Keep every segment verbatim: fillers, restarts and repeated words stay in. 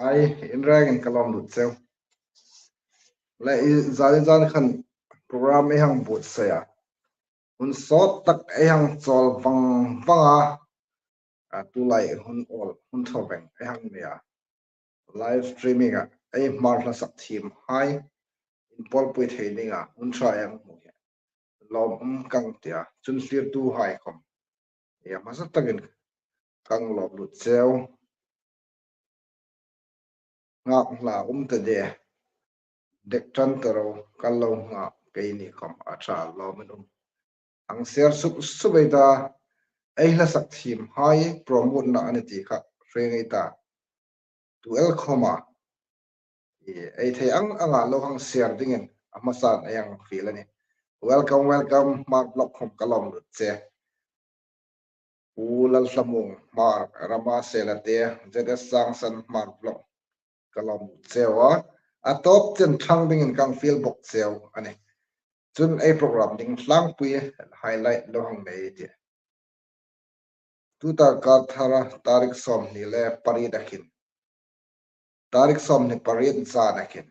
Ai, in rengin ka lawm lut cheu. Le i zani zan khan program ei hang buotsai a. Hun sawt tak ei hang chawl vang vang a. A tulai hun awl, hun thaw veng ei hang nei a. Live streaming a, ei Hmar hla sak thiem hai inpawlpui thei dinga hun ṭha ei hang hmu hi lawm um ka ti a. Chun thlirtu hai khom, ei hmasa takin ka lawm lut cheu. Ngak hla um ta de, dek ṭan ta ro, ka lo ngak, keini khom a ṭha lawm um. Hang share sup sup ei ta, ei hla sak thiem hai promote-na a ni ti kha hre ngei ta. Tu el khoma, i, ei thei ang anga lo hang share dingin a hmasan ei hang fiel a nih. Welcome, welcome, Hmar Vlog khom ka lawm lut che. Pu Lalthlamuong Hmar, Rama Selate, Z S Sangsan Hmar Vlog ka lawm lut cheu a. A tawp chen ṭhang dingin ka hang fiel bok cheu a nih. Chun ei program ding tlangpui highlight lo hang nei ei tih. Tuta Karthara tarik sawmhni le pariet a khin, tarik sawmhni pariet zan a khin,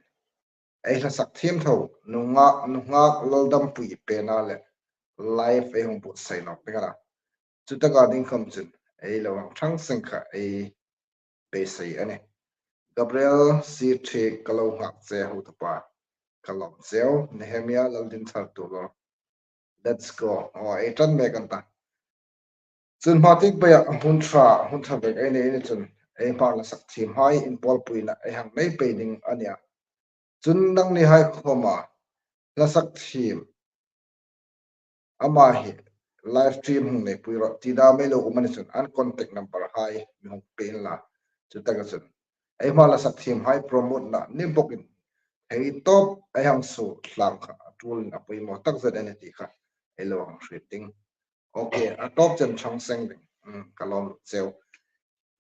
ei hla sak thiem tho, nungak, nungak Laldampui pena le live ei hung buotsai nawk ding a na. Chutaka ding khom chun ei lo hang ṭhang seng kha ei beisei a nih. Gabriel C Thiek ka lo ngak che, hotupa ka lawm cheu. Nehemia Laldinthar Tuolor, let's go. Aw, ei ṭan mek an ta. Chun hma tieng peia hun ṭha, hun ṭha bek ei nei a ni chun ei Hmar hla sak thiem hai inpawlpuina ei hang nei pei ding a nih a. Chun nangni hai khoma hla sak thiem ama hi live stream hung nei pui rawh ti dam ei lo um a ni chun an contact number hai mi hung pe inla. Chutaka chun ei Hmar hla sak thiem hai promote-na ni bawkin thei tawp ei hang suo tlang kha a tulin a poimaw tak zet a nih ti kha ei lo hang hriet ding. Ok, a tawp chen ṭhang seng ding. Hmm, ka lawm lut cheu.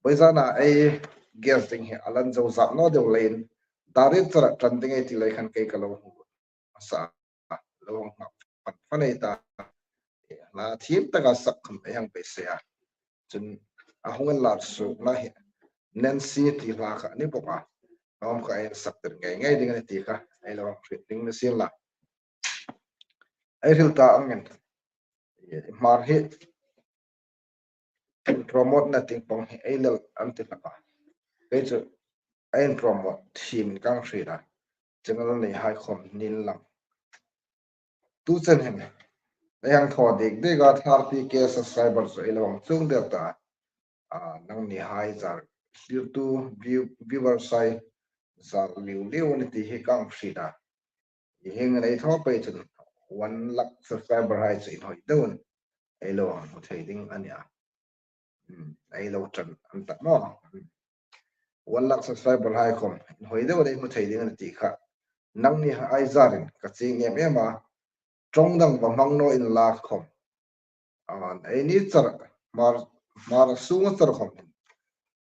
Vawizana ei guest ding hi a lan zo zat naw deu leiin, dar riet chara ṭan ding ei ti lei khan kei ka lo hmu a sa a, lo hang ngak fan fan ei ta. Hla thiem taka sak khom ei hang beisei a. Chun a hung inlar suokna hi Nancy ti hla kha a ni bawk a. Hawm kha ei insak tir ngei ngei ding a nih ti kha ei lo hang hriet ding ni sienla. Ei hril ta angin, Hmar hi promote-na tieng pawng hi ei lel an ti hlak a. Kei chu ei promote thiem ka hang hriet a. Channel nei hai khom ni inla. Tu chen hin ei hang thaw dik dik a, thirty K subscriber chu ei lo hang chuong der ta. A, nangni hai zar thlirtu view-, viewers hai zar liu liu a nih ti hi ka hang hriet a. Hi hieng hin ei thaw pei chun one lakh subscriber hai chu inhawi deuin ei lo hang hmu thei ding a nih a. Hmm, ei lo ṭan an ta maw. Hmm. One lakh subscriber hai khom inhawi deuin ei hmu thei ding a nih ti kha nangni hai zarin ka chieng em em a. Ṭawng dang va hmang naw inla khom, a, ei ni char, Hmar, Hmar sunga char khom,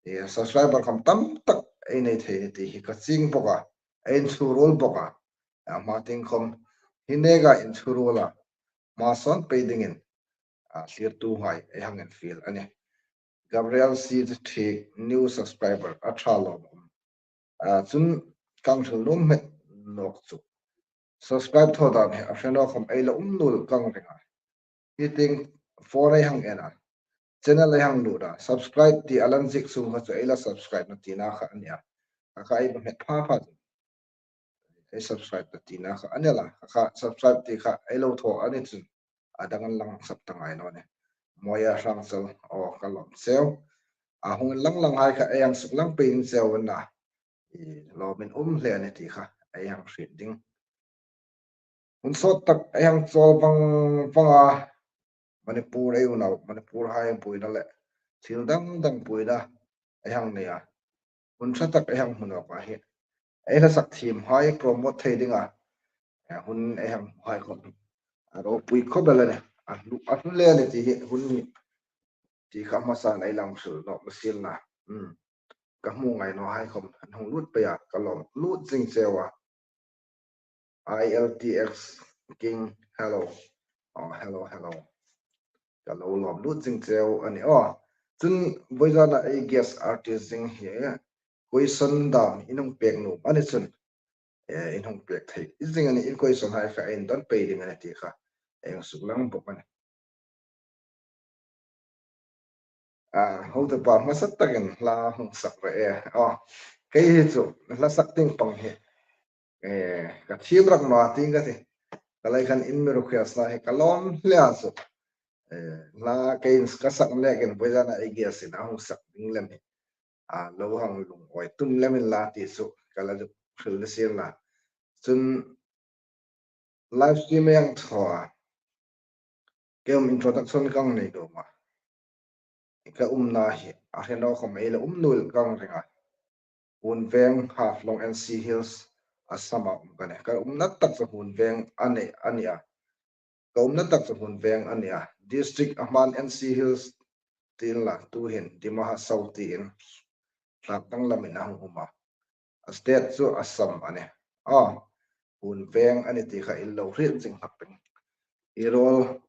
e, subscriber khom tam tak ei nei thei a nih ti hi ka chieng bawk a, ei inchuk ruol bawk a. A hma tieng khom hi neka inchuk ruol a, hma sawn pei dingin, a, thlirtu hai ei hang infiel a nih. Gabriel C Thiek, new subscriber, a ṭha lawm um. A, chun ka hang hril nuom hmet nawk chu subscribe thaw dan hi a hre naw khom ei la um nuol ka hang ring a. Hi tieng phone ei hang en a, channel ei hang lut a, subscribe ti a lan ziek sung kha chu ei la subscribe-na tina kha a nih a. Kha kha ei va hmet pha pha chu ei subscribe-na tina kha a nih a, kha kha subscribe ti kha ei lo thaw a ni chun a dang an lang sap ta ngai naw nih. Moya Hrangchal, aw, ka lawm cheu. A hung inlang lang hai kha ei hang suklang pei ding cheu a na. I, lawmin um hle a nih ti kha ei hang hriet ding. Hun sawt tak ei hang chawl vang vang a, Manipur ei unau, Manipur hai buoina le thil dang dang buoina ei hang nei a. Hun ṭha tak ei hang hmu nawk a hi. Ei hla sak thiem hai promote thei dinga, eh, hun ei hang hmu hai khom a ropui khawp el a nih. A hlu, a hlu hle a nih ti hi hun hi ti kha hmasan ei lang hril nawk a sienla. Hmm. Ka hmu ngai naw hai khom an hung lut pei a, ka lawm lut zing cheu a. I L T X King, hello. Oh, hello, hello. Ka lo lawm lut zing cheu a nih aw. Chun vawizana ei guest artist zing hi Question dam in hung pek nuom a ni chun, eh, in hung pek thei zing a nih. In question hai kha in don pei ding a nih ti kha ei hung suklang bawk a nih. A, hotupa hmasa takin hla hung sak ve e. A, kei hi chu hla sak tieng pang hi, eh, ka thiem rak naw ti ka ti. Ka lai khan in mi request na hi ka lawm hle a chu. Eh, hla kei in ka sak nekin vawizana ei guest in a hung sak ding lem hi, a, lo hang lungawi tum lem inla ti chu ka la zuk hril ni sien la. Chun live stream ei hang thaw a, kei um introduction ka hang nei nuom a. Ka umna hi a hre naw khawm ei la um nuol ka hang ring a. Hun Veng, Haflong, N C Hills, Assam-a um ka nih. Ka umna tak chu Hun Veng a ni, a ni a. Ka umna tak chu Hun Veng a ni a. District a hmain N C Hills ti inla, tuhin Dima Hasao tiin tlak danglamin a hung um a. A state chu Assam a nih. A, Hun Veng a ni ti kha in lo hriet zing hlak pei. I ruol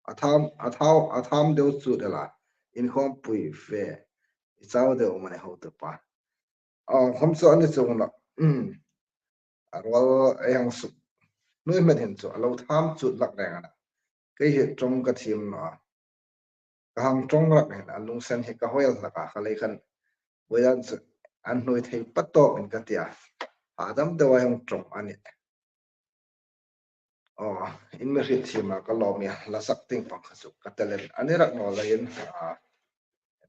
a tham, a thau, a tham deu chu de la. Inkhawmpui fe i chau deu mani hotupa. A, khawm chu a ni chuong naw. A ruol ei hang suk nuoi met hin chu a lo tham chut hlak reng a nih. Kei hi ṭawng ka thiem naw a. Ka hang ṭawng rak hin a lungsen hi ka hawi hlak a, ka lei khan vawisun chu an hnuoi thei patawp in ka ti a. A dam deu a hang ṭawng a nih. Aw, in mi hriet thiem a ka lawm a, hla sak tieng pang kha chu ka talent a ni rak naw leiin, a,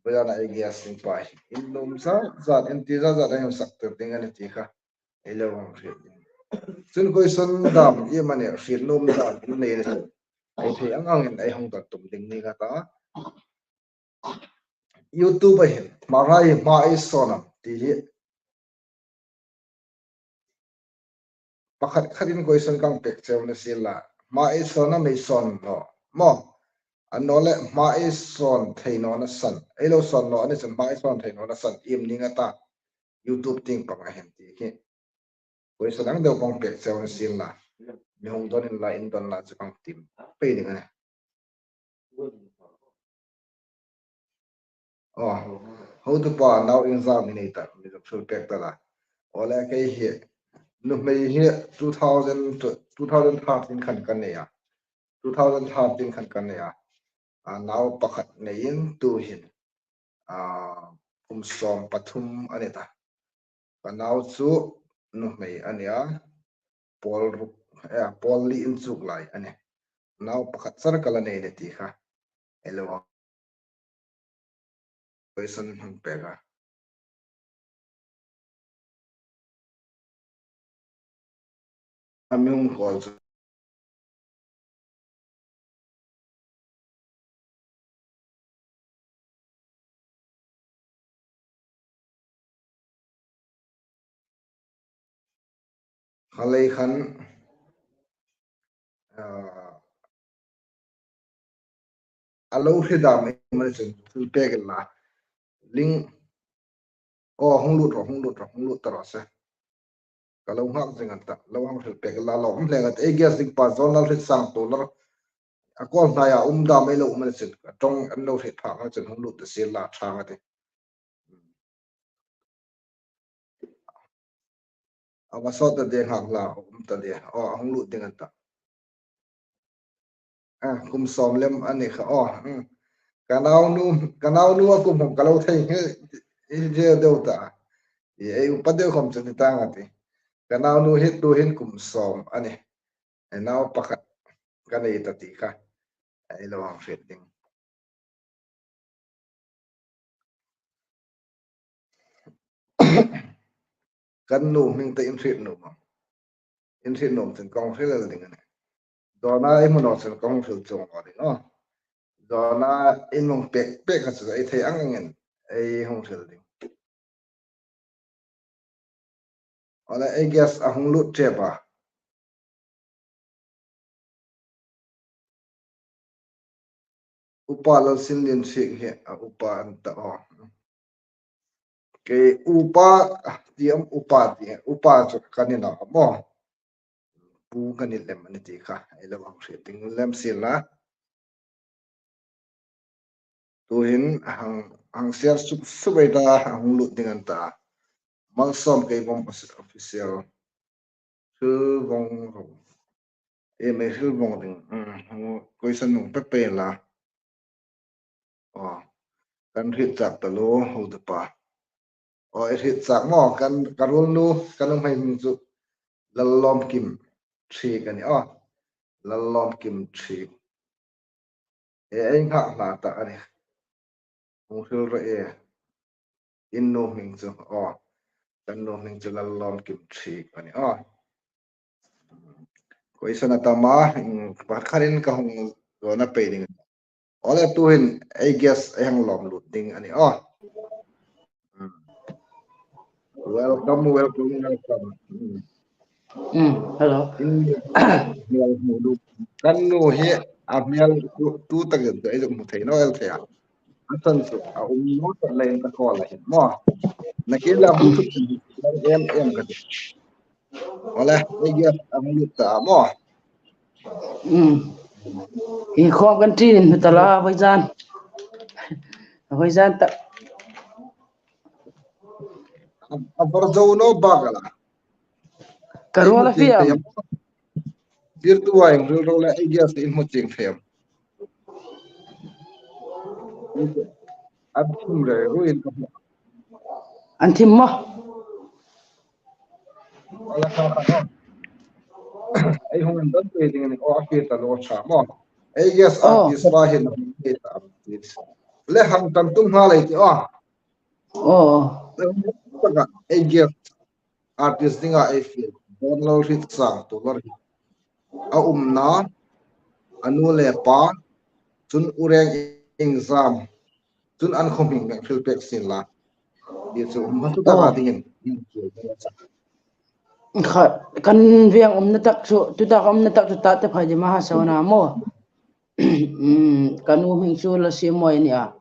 vawisun a ei guest in pa hi in nuom zat zat, in ti zat zat a hung sak tir ding a nih ti kha ei lo hang hriet ding. Chun question dam iem a ni, hriet nuom dam in nei ni chu, ei thei ang angin ei hung don tum ding ni ka ta. YouTube-a hin Hmar hai hma ei sawn am ti hi pakhat khatin question ka hang pek cheu ni sien la. Hma ei sawn am ei sawn naw maw? Annawleh hma ei sawn thei nawna san, ei lo sawn naw a ni chun hma ei sawn thei nawna san iem ning a ta YouTube tieng panga hin ti hi. Question ang deu ka hang pek cheu ni sien la. Mi hung don inla, in don la chu ka hang tiem pei ding a nih. Aw, hotupa nau iengzat mi nei ta, mi zuk hril pek ta la. Aw le, kei hi nuhmei hi two thousand, two thousand thirteen khan ka nei a. Two thousand thirteen khan ka nei a. A, nau pakhat neiin tuhin, a, kum sawm pathum a ni ta. Ka nau chu nuhmei a ni a, pawl ruk, eh, pawl li inchuk lai a nih. Nau pakhat char ka la nei a nih ti kha ei lo hang, question hang pek a. A mi hung call chu. Kha lei khan, ah, a lo hre dam ei mani chun thil pek inla. Link, aw, hung lut rawh, hung lut rawh, hung lut ta raw se. Ka lo nghak zing an ta, lo hang hril pek inla, lo um hle ngat ei guest ding pa Zonal Hrietsang Tuolar. A call hnaia um dam ei lo um a ni chun, a ṭawng an lo hriet phak a ni chun hung lut ta sien la, ṭha ngat ei. A va sawt ta de nghak la, um ta de. Aw, a hung lut ding an ta. A, kum sawm lem a ni kha. Aw, hmm. Ka naunu, ka naunu a kum hawng ka lo thei hi, hi je deu ta. I, ei upa deu khawm chu ni ta ngat ei. Ka naunu hi tuhin kum sawm a nih. Ei nau pakhat ka nei ta ti kha ei lo hang hriet ding. Kan nu hming ta in hriet nuom am? In hriet nuom chun ka hung hril el ding a nih. Zawna ei hmu naw chun ka hung hril chuong naw ding aw. Zawna in hung pek pek kha chu ei thei ang angin ei hung hril ding. Aw le, ei guest a hung lut ṭep a. Upa Lalsinlien Siek hi a upa an ta aw. Kei upa ti am, upa ti, upa chu ka ni naw maw? Pu ka ni lem a ni ti kha ei lo hang hriet ding lem sien la. Tuhin hang, hang share sup sup ei ta, hang lut ding an ta. Malsawm Keibawm Official. Hril vawng ro. E, mi hril vawng ding. Hmm, question nung pe pe la. Aw, kan hriet chak ta lo, hotupa. Aw, i hriet chak maw, kan, ka ruolnu, ka nuhmei hming chu Lallawmkim Thiek a nih, aw. Lallawmkim Thiek. E, ei nghak hla ta a nih. Hung hril ro e. In nu hming chu, aw. Kan nu hming chu Lallawmkim Thiek a nih, aw. Question a tam a, mm, pakhatin ka hung zawna pei ding. Awle, tuhin ei guest ei hang lawm lut ding a nih, aw. Mm. Welcome, welcome, welcome. Mm. Mm, hello. In, hmial hmu duk. Kan nu hi a hmial tu, tu takin chu ei zuk hmu thei naw el thei a. A san chu a um naw tak leiin ka call a hin maw. Nakie la hmu thut em em ka ti. Awle, ei guest a hung lut ta maw. Mm. Inkhawm kan ṭin in hmu ta la, vawizan. Vawizan tak. A, a var zo naw bak a la. Ka ruol a fiam. Tirtu a inhril ro le, ei guest in hmu chieng thei am. An thim reng ruin ka hmu. An thim maw? Ala ka ka. Ei hung an don pe ding ni, aw, a hriet ta lo ṭha maw. Ei guest artist pa hin hung hriet ta am ti. Le hang tan tum hma lei ti aw. Aw. Le hung taka ei guest artist dinga ei fiel. Don Lalhritsang Tuolor hi a umna, a nu le pa, chun U Reng Inzam, chun an khawm hming hang hril pek sien la. Ti chu hmasa taka dingin. Kha, kan veng umna tak chu, tu tak umna tak chu ta te phai di ma ha sa na maw. Mm, ka nu hming chu Lalsiemmawi a nih a.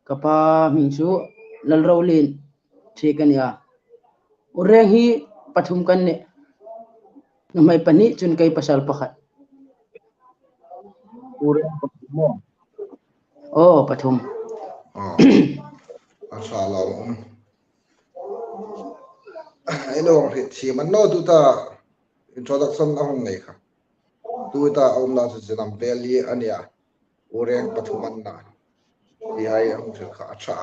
Ka pa hming chu Lalrolien Thiek a nih a. U Reng hi pathum kan nih. Nuhmei pahni chun kei pasal pakhat. U Reng pathum maw? Aw, pathum. Aw. A ṭha lo. Ei lo hriet chiem a ni naw, tuta introduction a hung nei kha. Tuta a umna chu Zinam Valley a nih a. U Reng pathum an na. Ti hai a hung hril kha a ṭha.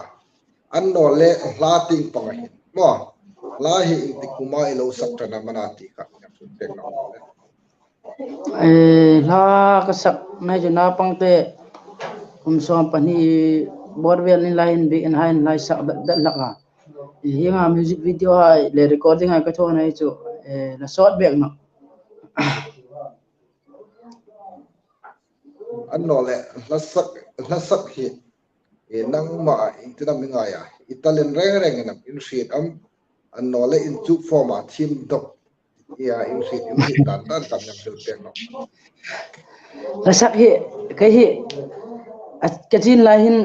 Annawleh hla tieng pang a hin maw. Hla hi ieng tik kuma i lo sak ṭan am a na ti kha. Eh, hla ka sak nei chu naupang te kum sawm pahni bawr vel ni lai hin biekin hai hin hla i sak dat dat hlak a. Eh, hienga music video hai le recording hai ka thaw nei chu, eh, la sawt bek naw. Annawleh hla sak, hla sak hi, eh, nangma ieng tin am i ngai a, i talent reng reng in am in hriet am, annawleh inchuk form a thiem dawk, ia, in hriet, in hriet dan dan kan hang hril pek naw. Hla sak hi, kei hi, a, ka chin lai hin,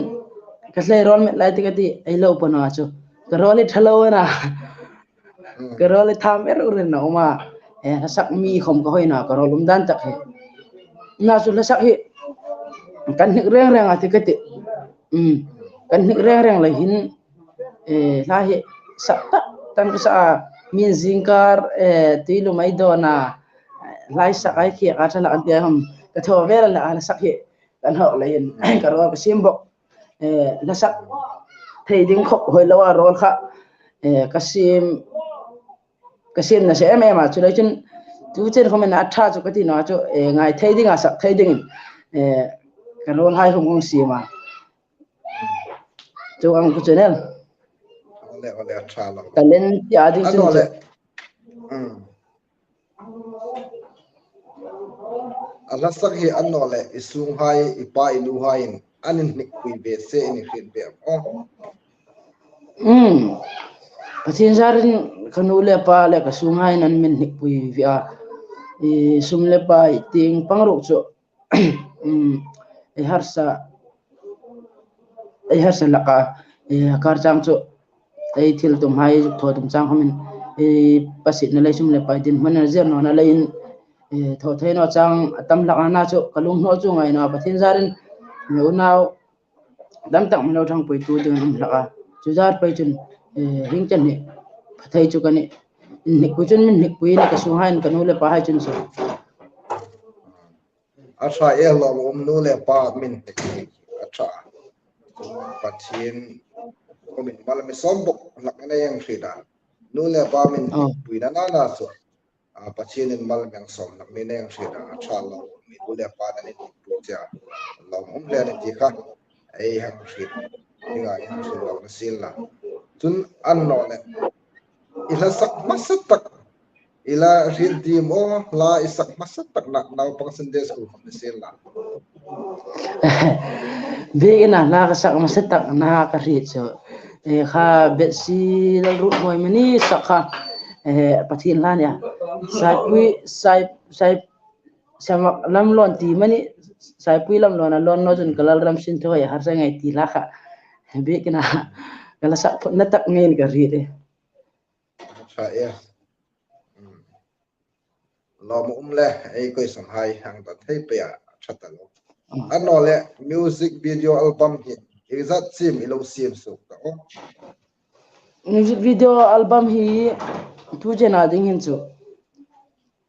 ka hlei rawl met lai ti ka ti, ei lo pa naw chu. Ka rawl hi ṭha lo a na. Mm. Ka rawl hi tham er ur in a um a. Eh, hla sak mi khawm ka hoi naw, ka rawl um dan tak hi. Nachu hla sak hi, kan hnik reng reng a ti ka ti. Mm. Kan hnik reng reng lai hin, eh, hla hi sak tak tak ka sa a, min zingkar, eh, tui lum ei dawn a, hla i sak ei khi a ṭha hlak an ti a hum, ka thaw vel a la, hla sak hi kan hawk leiin, ka rawl ka siem bawk. Eh, hla sak thei ding khawp hoi lo a rawl kha, eh, ka siem, ka siem na se em em a, chu lai chun, tu chen khawmin a ṭha chu ka ti naw chu, eh, ngai thei ding a sak thei dingin, eh, ka rawl hai hung hung siem a. Chu ang ku channel. Ole, ole, a ṭha lo. Talent ti a ding chu. Annawleh. Mm. A hla sak hi annawleh, i sunghai, i pa, i nuhaiin an inhnikpui ve se, in hriet ve am aw? Mm. Pathien zarin ka nu le pa le ka sunghaiin an min hnikpui ve a. I sum le pai tieng pang ruok chu, mm, ei harsa, ei harsa hlak a, eh, kar chang chu, ei thil tum hai, thaw tum chang khawmin, eh, pasietna lei sum le pai dinhmun a zir nawna leiin, eh, thaw thei naw chang a tam hlak a, nachu ka lunghnawk chu ngai naw a, Pathien zarin, eh, unau dam tak mi lo ṭhangpuitu ding a um hlak a. Chu zar pei chun, eh, hieng chen hi pha thei chu ka nih. Inhnikpui chun min hnekpui a, ka sunghai, ka nu le pahai chun chu. A ṭha e, lawmum, nu le pa min hnekpui a ṭha. Pathien khawmin mal mi sawm bawk hlak ni ei hang hriet a. Nu le pa min hnekpuina nana chu, a, Pathienin mal mi hang sawm hlak ni ei hang hriet a. A ṭha, lawmum, nu le pa nana inhnekpui che a, lawmum le ni ti kha ei hang hriet dinga ei hang hriet lawk ni sien la. Chun annawleh, i hla sak hmasa tak, i la hriet ding aw, hla i sak hmasa tak na, naupang Sunday school khawm ni sien la. Biekina hla ka sak hmasa tak na ka hriet chu, e, kha Betsi Lalruotnuoi Mani sak kha, e, Pathien hla nia. Saipui, Sai, Sai, Saimak lam lawn ti mani, Saipui lam lawn a lawn naw chun ka Lalram sin thaw e, harsa ngai ti hla kha. Biekina ka la sak phawt na tak ngeiin ka hriet e. A ṭha e. Hmm. Lawmum le, ei question hai hang dan thei pei a, a ṭha ta lo. Hmm. Annawleh, music video album hi, i zat siem, i lo siem suok ta aw? Music video album hi tu chena ding hin chu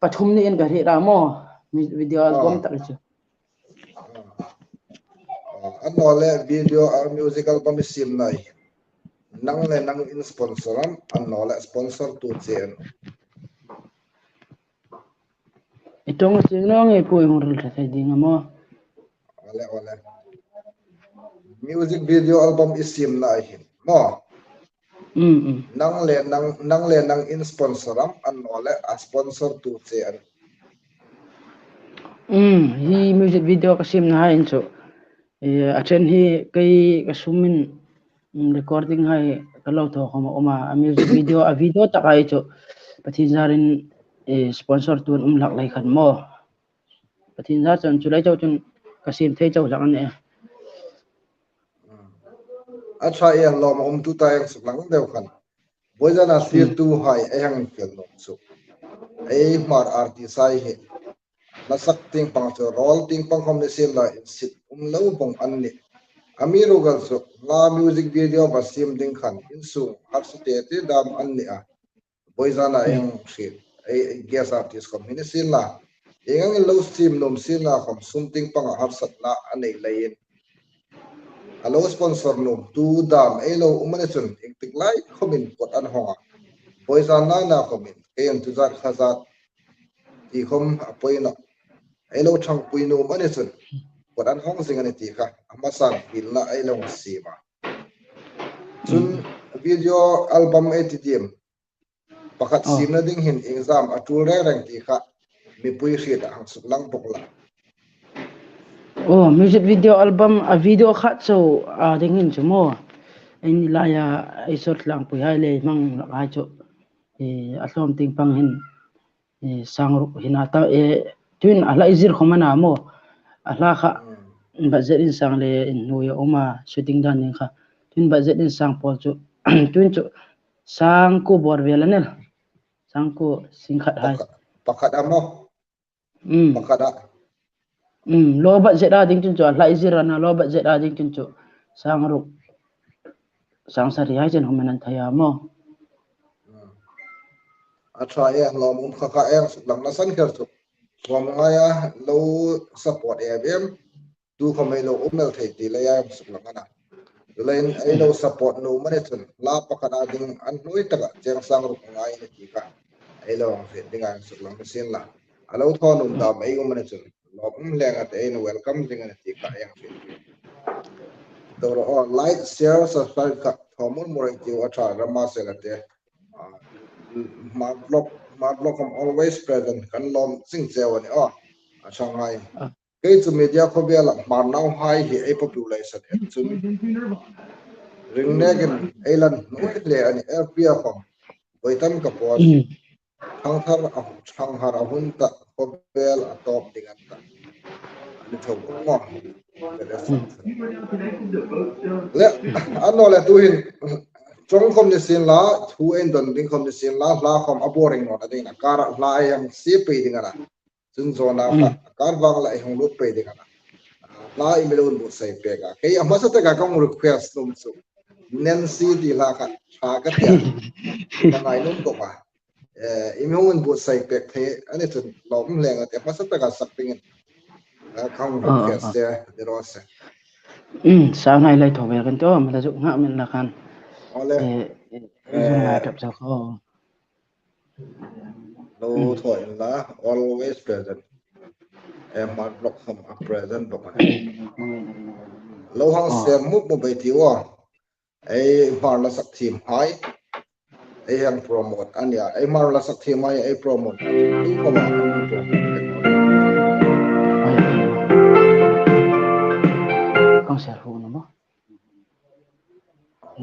pathum niin ka hriet a maw. Music video album tak chu. Ah, annawleh video, ah, music album i siemna hi nang le nang in sponsor am, annawleh sponsor tu che an? I tong sing nong e, pui hung rul thei ding a maw. Ole, ole. Music video album i siemna hin maw. Mm, mm. Nang le nang, nang le nang in sponsor am, annawleh a sponsor tu che an? Mm, hi music video ka siemna hai hin chu, e, a ṭhen hi kei ka sumin, mm, recording hai ka lo thaw khawm a um a, a music video, a video tak hai chu Pathien zarin, e, sponsor tu an um hlak lei khan maw. Pathien zar chun chu lei chau chun ka siem thei chau hlak a nih. A ṭha e, lawmum, tu ta ei hang suklang deu khan. Vawizana thlirtuhai ei hang infiel nuom chu, ei Hmar artist hai hi hla sak tieng pang chu, râwl tieng pang khawm ni sien la, insit um lo bawk an nih. Amiruokchu hla music video va siem ding khan insung harsa tete dam an ni a. Vawizana ei hang hriet, ei, ei guest artist khawm hi ni sien la, ieng angin lo siem nuom sien la khawm, sum tieng panga harsatna a nei leiin, a lo sponsor nuomtu dam ei lo um a ni chun, iengtik lai khawmin kot an hawng a. Vawizana khawmin, kei an tu zat kha zat ti khawm a poi nawh. Ei lo ṭhangpui nuom a ni chun, kot an hawng zing a nih ti kha a hmasan fielna ei lo siem a. Chun, mm, video album ei ti diem pakhat, oh, siemna ding hin iengzam a tul reng reng ti kha mipui hriet a hang suklang bawk la. Oh, music video album, a video khat chu a ding hin chu maw, eini laia ei sawt tlangpui hai le hmang lak hai chu, e, a hlawm tieng pang hin, e, sang ruk hin a ta, e, tuin a hla i zir khawm a na maw, a hla kha, mm, budget in sang le in hnuoia um a, shooting dan ding kha, tuin budget in sang pawl chu, tuin chu sang kuo bawr vel a nih. Sang kuo sing khat hai. Pakhat, pakhat a maw? Mm. Pakhat a. Mm, low budget a ding chun chu, a hla i zir a na, low budget a ding chun chu, sang ruk, sang sari hai chen hum an thei a maw. Mm. A ṭha e, lawmum, kha kha ei hang suklangna san kher chu. Khawm ngaia lo support em em. Tu khawm ei lo um el thei ti leia ei hang suklang a na. Leiin ei lo support nuom a ni chun, hla pakhat a ding an hnuoi taka cheng sang ruk ngai ni ti kha ei lo hang hriet dinga ei hang suklang ni sien la. A lo thaw nuom dam ei um a ni chun, lawmum, leng a te, ei lo welcome ding a ni ti kha ei hang hriet. Dawr aw, like, share, subscribe kha thaw mur mur ei tiu a ṭha, Rama Sela te. Ah, Hmar Vlog, Hmar Vlog khawm always present, kan lawm zing cheu a nih aw. A ṭhanghai. Ah. Kei chu media khawvela Hmar nauhai hi ei population en chun ring nekin ei lan hnuoi le a nih, F B a khawm voi tam ka post. Mm. Thangthar a, Thangthar a hun ta, khawvel a tawp ding an ta. Ani tho maw. Mm. Le, annawleh tuhin, ṭawng khawm ni sien la, thu ei indon ding khawm ni sien la, hla khawm a boring naw ta dingin a kara hla ei hang sie pei ding a na. Chun zawna kha, mm, a kar vang la ei hung lut pei ding a na. Hla ei mi lo inbuotsai pek a. Kei a hmasa taka ka hung request nuom chu, Nancy ti hla kha, hla ka tia. Ka ngainuom bawk a. Eh, i mi hung inbuotsai pek thei a ni chun lawm lem a ti, hmasa taka sak dingin. Eh, ka hung Ah, ah, ah. se, ni raw se. Um, sa ngai lai tho vel kan to, mi la zuk nghak min la khan. Awle. Eh, eh, Eh. ngai tap sa ko. Lo Mm. thaw inla, always present. Em, hmar block khom a present bawk a. Lo hang Oh. sem mup mup ei ti aw. Ei hmar la sak thiem hai. Ei hang promote a nia. Ei hmar la sak thiem hai, ei promote. Tu khom a, promote. Ai, ai. Kang ser hu na mo.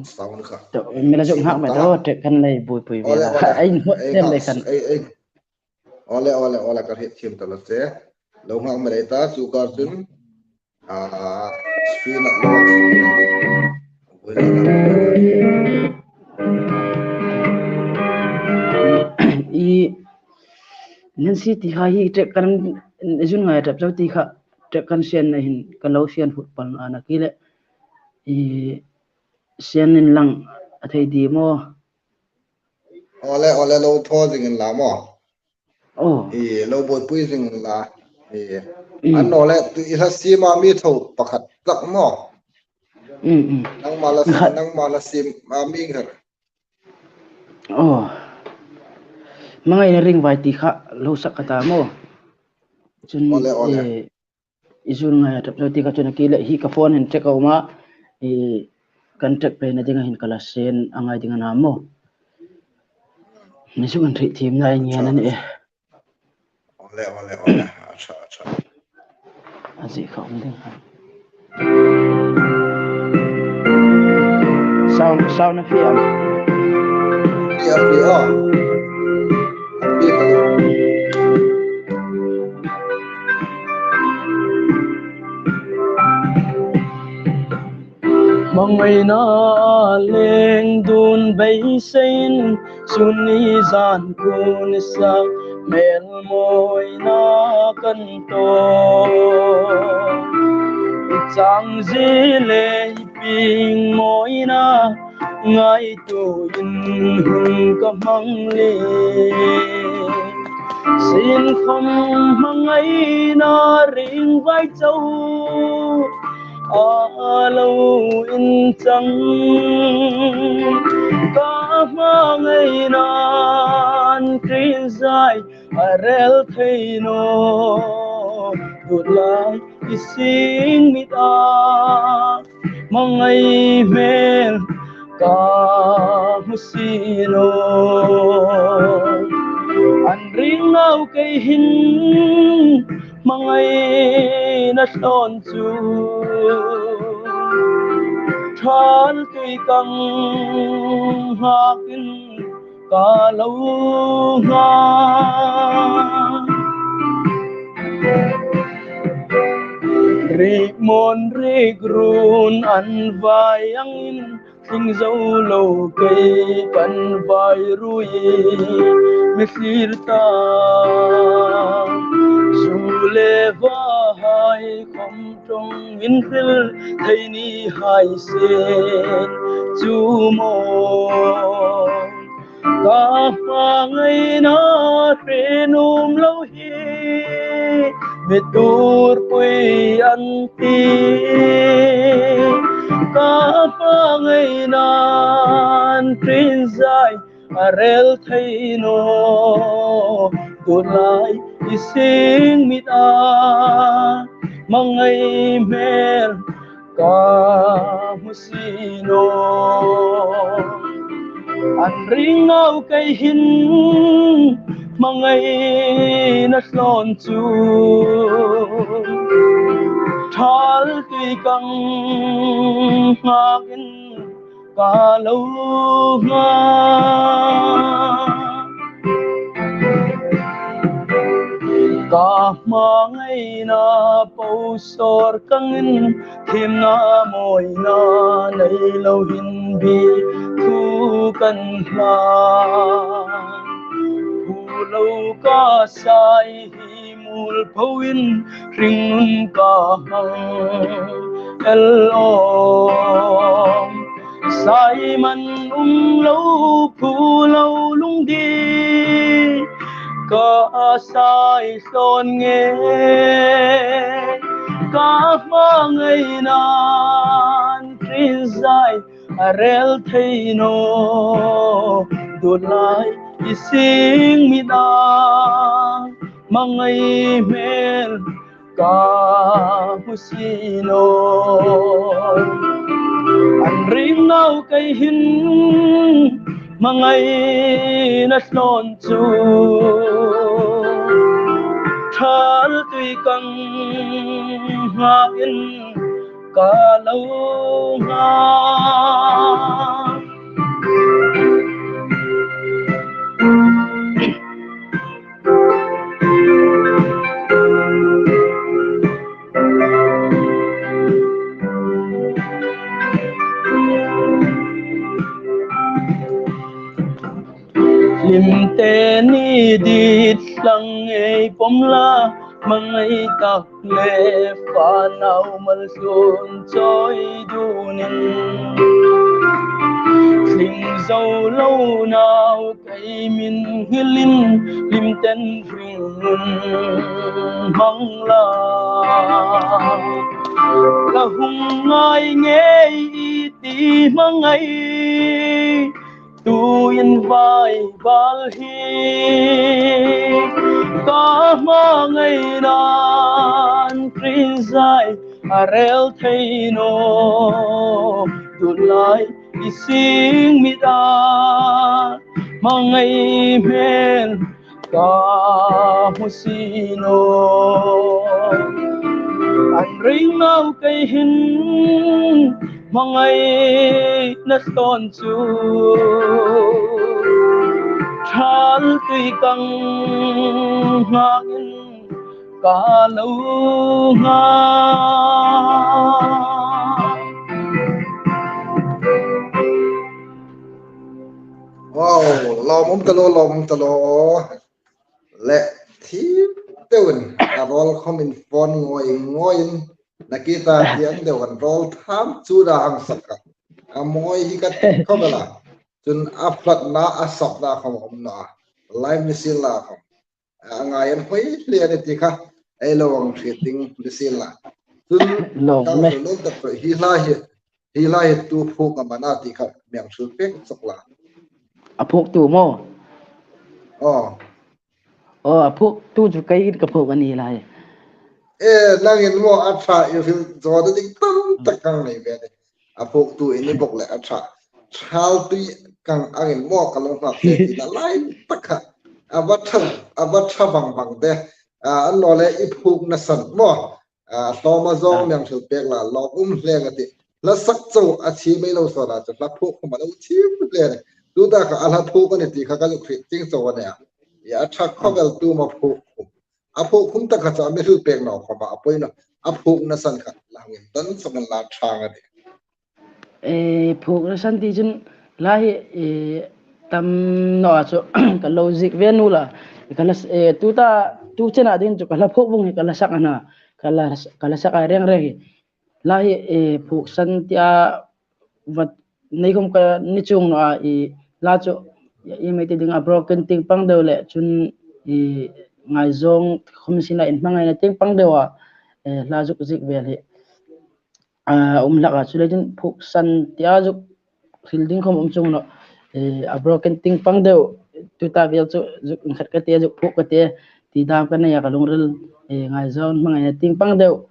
Sound kha. To, mi la zuk nghak mai to, track kan lei buoipui ve la. Awle, awle. Ai, hmot Ei, tem lei khan. Ei, ei. Awle, awle, awle, ka hriet thiem ta la che. Lo nghak mai ta, chu ka chun. Ah, screen a lo. I, Nancy ti hai hi track kan, zun ngai tap chau ti kha, track kan sienna hin, ka lo sienphut pal a na ki le. I, sien inlang a thei di maw? Awle, awle, lo thaw zing inla maw? Oh. I, lo buoipui zing inla. I, Mm. annawleh, tu i hla siem a mi tho pakhat tak maw? Mm, mm. Nangma la Khat. nangma la siem a mi khat. Oh. Hmangaina ringvai ti kha, lo sak ka ta maw? Chun, Awle, awle. eh, I zun ngai a tap chau ti ka chun a ki le hi ka phone hin check a um a, i kan check pe na ding a hin ka la send a ngai ding a na maw. Ni zuk an hriet thiem ngai ngen a ni e. Awle, awle, awle. Acha, acha. A zi kha um ding khan. Sound, sound a fiam. Fiam, fiam. Hmangaina leng dun beiseiin, sun ni zan kun sa, hmel mawina kan tawk. Chang zi le ping mawina, ngaituoin hun ka hmang le. Sin khom hmangaina ringvai chau a lo inchang. Ka hmangaina an ṭin zai a rel thei naw. Tut lai i sing mit a, hmangai hmel ka hmu si naw. An ring nau kei hin hmangaina thlawn chu, thal tui kang hnakin ka lo nghak. Rik mawn rik run an vai angin, tling zo lo kei kan vai rui mi thlir ta. Zu le va hai khom ṭawngin hril thei ni hai se chu maw. Ka hmangaina hre nuom lo hi mi tuorpui an ti. Ka hmangaina an ṭin zai a rel thei naw. Tut lai i sing mit a, hmangai hmel ka hmu si naw. An ring nau kei hin hmangaina thlawn chu, thal tui kang hnakin ka lo nghak. Ka hmangaina po sawr kangin, thiemna mawina nei lo hin bi thu kan hlan. Thu lo ka sai hi mul poin, hringnun ka hmang el awm. Sai man um lo phu lo lungdi ka sai son nge ka hmangai nan rin zai a rel thei naw. Dulai i sing mi da hmangai hmel ka hmu si naw. An ring nau kei hin hmangaina hlawn chu thal tui kang hngak in ka lo nga. Hlimte ni dit thlang ei pawm la, hmangai tak le fanau malsawm chawi dunin. Tling zo lo nau kei min hngilin hlimten ring nun hmang la. Ka hung ngai ngei i ti hmangai. Tuin vai bal hi ka hmangai nan rin zai a rel thei naw. Dulai i sing mi da hmangai hmel ka hmu si naw. An ring nau kei hin hmangaina hlawn chu thal tui kang hngak in ka lo nga. Wow, lawmum ta lo, lawmum ta lo. Le, thim deuin a rawl khawmin phone ngoi ngoiin, Nakita ti ang deu an rawl tham chu da hang sak a. A mawi hi ka ti khawp el a. Chun a flat na a sap da khawm a um naw a. Live ni sien la khawm. A ngai an hoi hle a ni ti kha ei lo hang hriet ding ni sien la. Chun lo ka me. Lo tak chu hi hla hi, hi hla hi tu phuok am a na ti kha mi hang hril pek suk la. A phuok tu maw? Aw. Aw, a phuok tu chu kei ka phuok a ni lai. E, nangin maw a ṭha i hril zawna ding tam tak ka nei ve a ni. A phuok tu i ni bawk le a ṭha. Thal tui kang angin maw ka lo nghak te ti na lai tak kha. A va ṭha, a va ṭha vang vang te. A, annawleh i phuokna san maw. A, hlawm a zawng mi hang hril pek la, lawmum hle a tih. Hla sak chau a thi mei lo sawn a chu hla phuok khawm a lo thi hle a nih. Tuta kha a hla phuok a ni ti kha ka zuk hriet chieng chau a nih a. I a ṭha khawp el tu am a phuok khum. A phuok khum tak kha chu a mi hril pek naw khawm a, a poi naw. A phuokna san kha la hang indan sawk inla ṭha a nih. E, phuokna san ti chun hla hi, e, tam naw a chu ka lo ziek ve naw la. Ka hla, e, tuta, tu chena ding chu ka hla phuok vawng hi ka hla sak a na. Ka hla, ka hla sak a reng reng hi. Hla hi, e, phuok san tia vat nei khawm ka ni chuong naw a, i hla chu, i mi ti ding a broken tieng pang deu le chun i ngaizawng khawm sien la inhmangaina tieng pang deu a, e, hla zuk ziek vel hi. A, um hlak a, chuleiin phuok san tia zuk hril ding khawm um chuong naw. E, a broken tieng pang deu, tuta vel chu zuk inkhat ka ti a, zuk phuok ka ti a, ti dam ka nei a ka lungril, e, ngaizawng hmangaina tieng pang deu.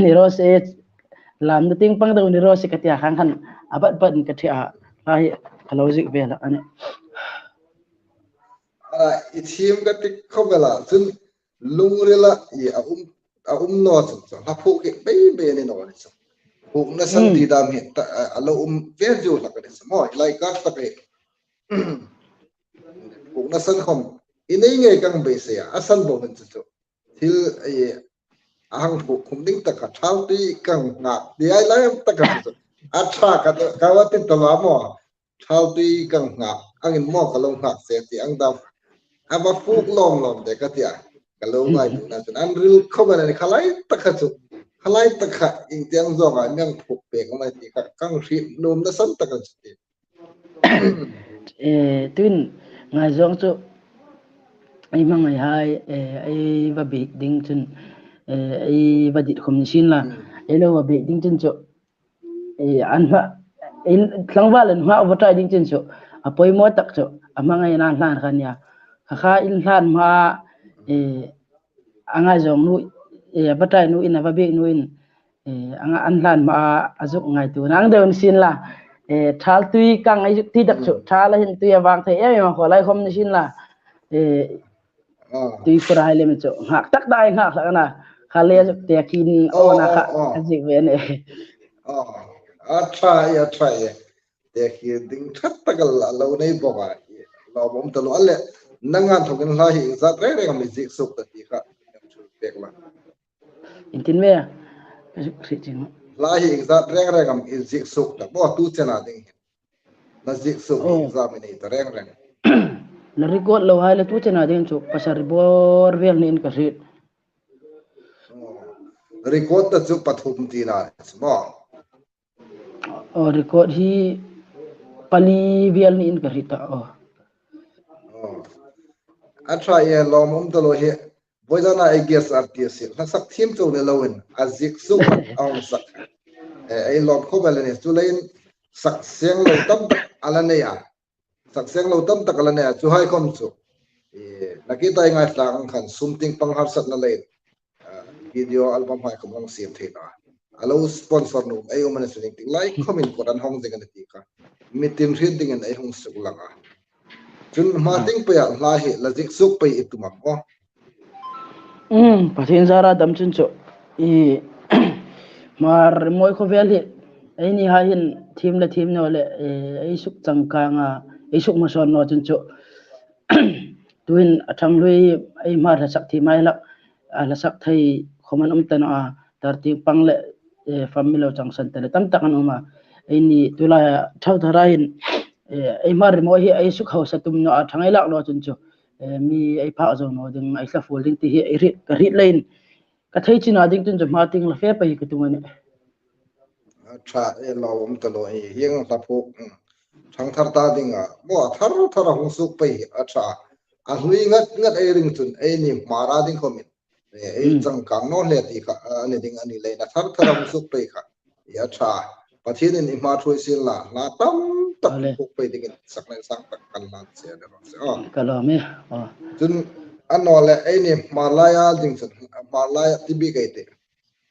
Ni raw se, lamna tieng pang deu ni raw se ka ti a khang khan, a bat bat in ka ṭhe a, hla hi ka lo ziek ve hlak a nih. A, i thiem ka ti khawp el a, chun lungrila i a um, a um naw chun chu hla phuok hi bei bei a ni naw a ni chu. Phuokna san ti dam hi ta, a, a lo um ve zu hlak a ni chu. Maw, lai ka tak hi. Phuokna san khawm i nei ngei kang beisei a, a san bo hin chu chu. Thil, e, a hang phuok khum ding tak kha thal tui kang nghak ti ai lai tak kha chu chu. A ṭha ka, ka va ti ta la maw. Thal tui kang nghak, angin maw ka lo nghak se ti ang dam. A va phuok lawm lawm de ka ti a. Ka lo ngaituona chun an ril khawm a ni kha lai tak kha chu. Khalai tak kha ieng tieng zawnga mi hang phuok pek am a ti kha ka hriet nuom nasan tak a nih. Eh, tuhin ngaizawng chu ei hmangaihai, eh, ei va biek ding chun, eh, ei va dit khawm ni sien la. Hmm. Ei lo va biek ding chun chu, eh, an hma, ei tlangval an hma va try ding chun chu, a poimaw tak chu, a hmangaina hlan kha a nih a. Kha kha inhlan hma, eh, a ngaizawng nu, eh, a va try nu in, a va biek nu in, eh, a nga-, an hlan hma a, a zuk ngaituo nang deu ni sien la. Eh, thal tui kang ei zuk ti tak chu, hmm, thal a hin tui a vang thei em em a, khaw lai khawm ni sien la. Eh, ah, tui khur hai lem chu, nghak tak dai nghak hlak a na. Kha le zuk te khin, oh, aw na kha, oh, oh, a zik ve a nih. Oh, a ṭha e, a ṭha e. Te khi ding ṭhat tak a la lo nei bawk a. Lawmum taluo a le. Nang inthokin hla hi iengzat reng reng am i ziek suok ta ti kha. Pek la. Iengtin ve? Ka zuk hriet ching. Hla hi iengzat reng reng am i ziek suok ta. Bo tu chena ding. Na ziek suok, oh, exam i nei ta reng reng. Na record lo hai le tu chena ding chu pasari bawr vel niin ka hriet. Oh. Record ta chu pathum tina maw. Oh, record hi pali vel niin ka hriet ta, oh. Oh. A ṭha e, lawmum taluo hi. Voizana ei guest artist hi hla sak thiem chau ni loin, a ziek suok a hung sak. Eh, ei lawm khawp el a nih. Chuleiin sak seng lo tam tak a la nei a. Sak seng lo tam tak a la nei a. Chuhai khawm chu, eh, nakie ta ei ngaithla ang khan sum tieng pang harsatna leiin, ah, video album hai khawm hung siem thei naw a. A lo sponsor nuom ei um a ni chun iengtik lai khawmin kawt an hawng zing a ni ti kha mi tin hriet dingin ei hung suklang a. Chun hma, ah, tieng peia hla hi la ziek suok pei i tum am aw? Um, Pathien zara dam chun chu. I Hmar rimawi khawvel hi, eini hai hin thiem le thiem naw le, eh, ei suk changkang a, ei suk hmasawn naw chun chu. Tuhin a ṭhang hlui ei Hmar hla sak thiem hai lak, a hla sak thei khawm an um ta naw a, tar tieng pang le, eh, family lo changsan ta le tam tak an um a. Eini tulai a thar thar a hin, eh, ei Hmar rimawi hi ei suk hausa tum naw a, ṭhang ei lak naw chun chu, eh, mi ei phak zo naw ding, ei hla fuol ding ti hi ei hriet, ka hriet leiin ka thei china ding chun chu hma tieng la fe pei ka tum a nih. A ṭha e, lawmum taluo e, hieng hla phuok, um, ṭhang thar ta ding a, maw a thar thar a hung suok pei hi a ṭha. A hlui ngat ngat ei ring chun eini Hmar a ding khawmin, eh, ei, hmm, changkang naw hle ti kha a ni ding a ni leiin a thar thar a hung suok pei kha hi a ṭha. Pathienin i hma ṭhuoi sien la, hla tam tak, ale, phuok pei dingin sak le sang tak kan hlan che a ni raw se aw. Ka lawm e. Aw. Chun a naw le eini Hmar laia ding chun, Hmar laia ti bik ei tih.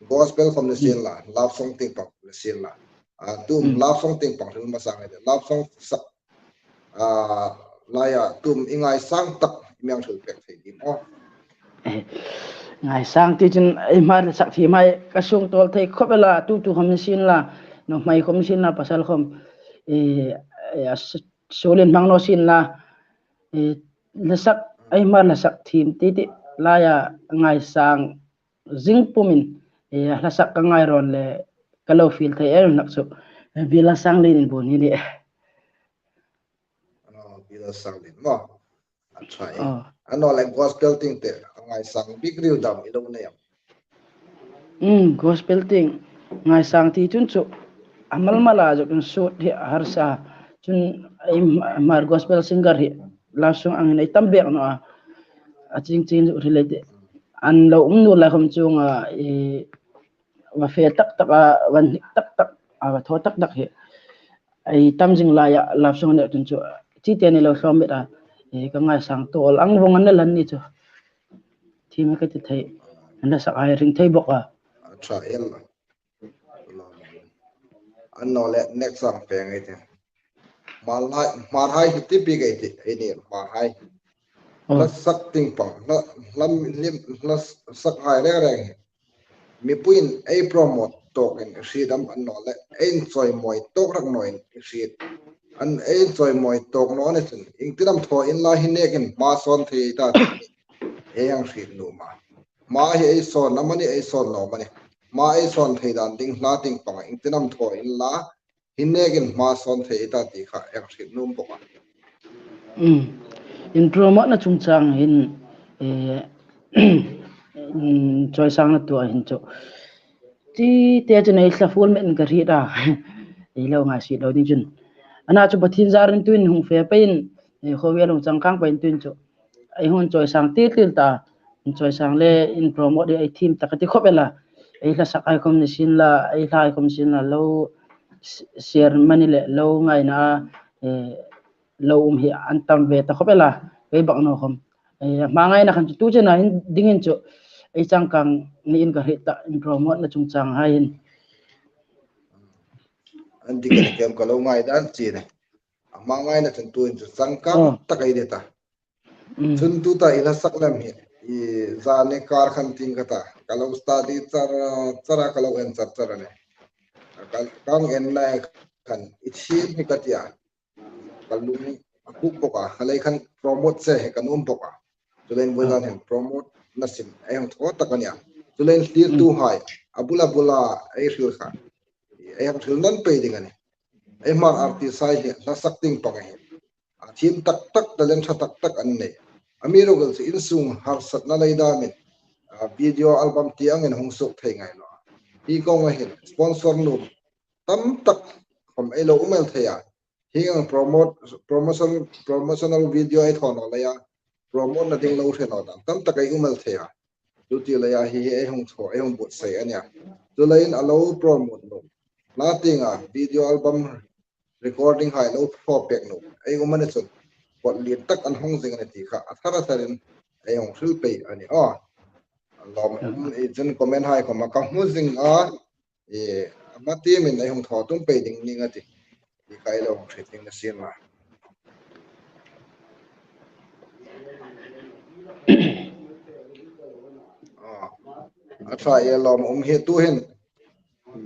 Gospel khawm ni sien la, love song tieng pang ni sien la. Ah, tu, hmm, love song tieng pang hril hmasa ngei de. Love song sak, ah, laia tu i ngaisang tak mi hang hril pek thei dim aw? Eh, ngaisang ti chun ei Hmar sak thiem hai ka sung tawl thei khawp el a, tu tu khawm ni sien la, nuhmei khawm ni sien la, pasal khawm. Eh, eh, a s-, suolin hmang naw sien la. Eh, hla sak, ei Hmar hla sak thiem ti ti laia ngaisang zing pumin, eh, hla sak ka ngai rawn le ka lo fiel thei em nak chu, eh, Bila Sanglien in bun hi ni. Oh, Bila Sanglien maw. A ṭha e. Oh. A naw le gospel tieng te, a ngaisang bik riu dam i lo nei am? Um, gospel tieng ngaisang ti chun chu a mal mal a zuk insut hi a harsa. Chun ei Hmar gospel singer hi love song angin ei tam bek naw a. A ching ching zuk hril ei tih. An lo um nu lai khawm chunga, eh, va fe tak tak a, va hnik tak tak a, va thaw tak tak hi ei tam zing laia love song nek chun chu chi te ni lo hlawm met a, eh, ka ngaisang tawl ang vawng an la hlan ni chu. Thiem ka ti thei. An la sak hai ring thei bawk a. A ṭha el. A naw le next song pe ngei te. Hmar hai, Hmar hai hi ti bik ei tih, eini Hmar hai. Oh. Hla sak tieng pang, hla, hla, hla sak hai reng reng hi mipuiin ei promote tawkin hriet am a naw le, ei inchawimawi tawk rak nawin hriet. An ei inchawimawi tawk naw ni chun, iengtin am thaw inla hi nekin hma sawn thei ta ti hi ei hang hriet nuom a. Hma hi ei sawn am a ni, ei sawn naw am a ni. Hma ei sawn thei dan ding hla tieng panga iengtin am thaw inla, hi nekin hma sawn thei ta ti kha ei hang hriet nuom bawk a. Um, in promote na chungchang hin, eh, in chawisangna tua hin chu. Ti te chun ei hla full met ka hriet a. Ei lo ngai si lo ding chun. Ana chu Pathien zarin tuin hung fe peiin, eh, khawvel hung changkang peiin tuin chu. Ei hung chawisang ti tlil ta. Chawisang le in promote ei thiem tak a ti khop el a. Ei hla sak hai khom ni sien la, ei hla hai khom sien la lo s-, share mani le lo ngaina, eh, lo um hi an tam ve ta khop el a. Kei bak naw khom. Eh, hmangaina khan chu tu chena hin dingin chu ei changkang niin ka hriet ta in promote na chungchang hai hin. An ding ka kem ka lo ngai dan chi ne. A hmangaina chun tuin chu changkang Oh. tak ei ni ta. Mm. Chun tuta i hla sak lem hi. I zani kar khan ting ka ta. Ka lo study char, char a ka lo en char char a ni. Ka, ka hang en lai khan i thiem hi ka tia. Ka lung a buk bok a, ka lei khan promote che hi ka nuom bok a. Chuleiin vawisun hin promote na sin, ei hang thaw tak a nia. Chuleiin thlirtu hai, a bula bula ei hril kha. Ei hang hril nawn pei ding a nih. Ei Hmar artist hai hi, hla sak tieng pang a hin. A thiem tak tak, talent ṭha tak tak an nei. Amiruokchu insung harsatna lei damin, a, video album ti angin hung suok thei ngai naw. Hi kong a hin, sponsor nuom tam tak khom ei lo um el thei a. Hi ang promote, promotion, promotional video ei thaw naw leia, promote na ding lo hre naw dam tam tak ei um el thei a. Chu ti leia hi, hi ei hung thaw, ei hung buotsai a nia. Chuleiin a lo promote nuom. Hla tienga video album recording hai lo thaw pek nuom. Ei um a ni chun, pawt lien tak an hung zing a ni ti kha, a thar a tharin ei hung hril pei a ni aw. Lawm, um, ei chun comment hai khom a ka hmu zing a, E, ama tiemin ei hung thaw tum pei ding ning a ti. Ti kha ei lo hriet ding a ni sien la. A, a ṭha e lawm um hi tu hin.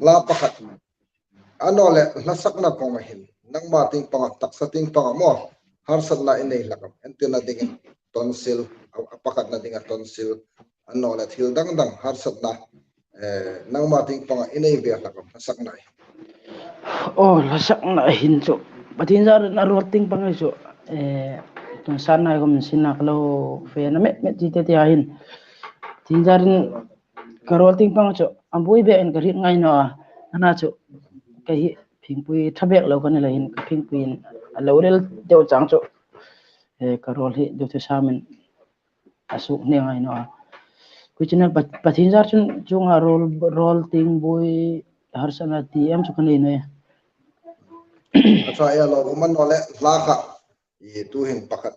Hla pakhat. A naw le hla sakna kong a hin. Nangma tieng panga, taksa tieng panga maw. Harsatna i nei hlak am. Entirna dingin tonsil, a, a pakhatna dinga tonsil. A naw le thil dang dang harsatna, eh, nangma tieng panga i nei ve hlak am hla sakna hi? Oh, hla sakna hin chu. Pathien zarin a ruol tieng panga chu. Eh, tun san nai khom sin nak lo fe na met met ti te ti a hin. Pathien zarin ka ruol tieng panga chu. A buoi bek in ka hriet ngai naw a. Ana chu. Kei hi phingpui ṭha bek lo ka ni leiin ka phingpuiin a lo rel deu chang chu. Eh, ka ruol hi deu thu samin. A suk hne ngai naw a. Khuichina pa-, Pathien zar chun chunga ruol, ruol tieng buoi harsatna ti em chu ka nei naw e. A ṭha e lawm um a naw le hla kha. I tu hin pakhat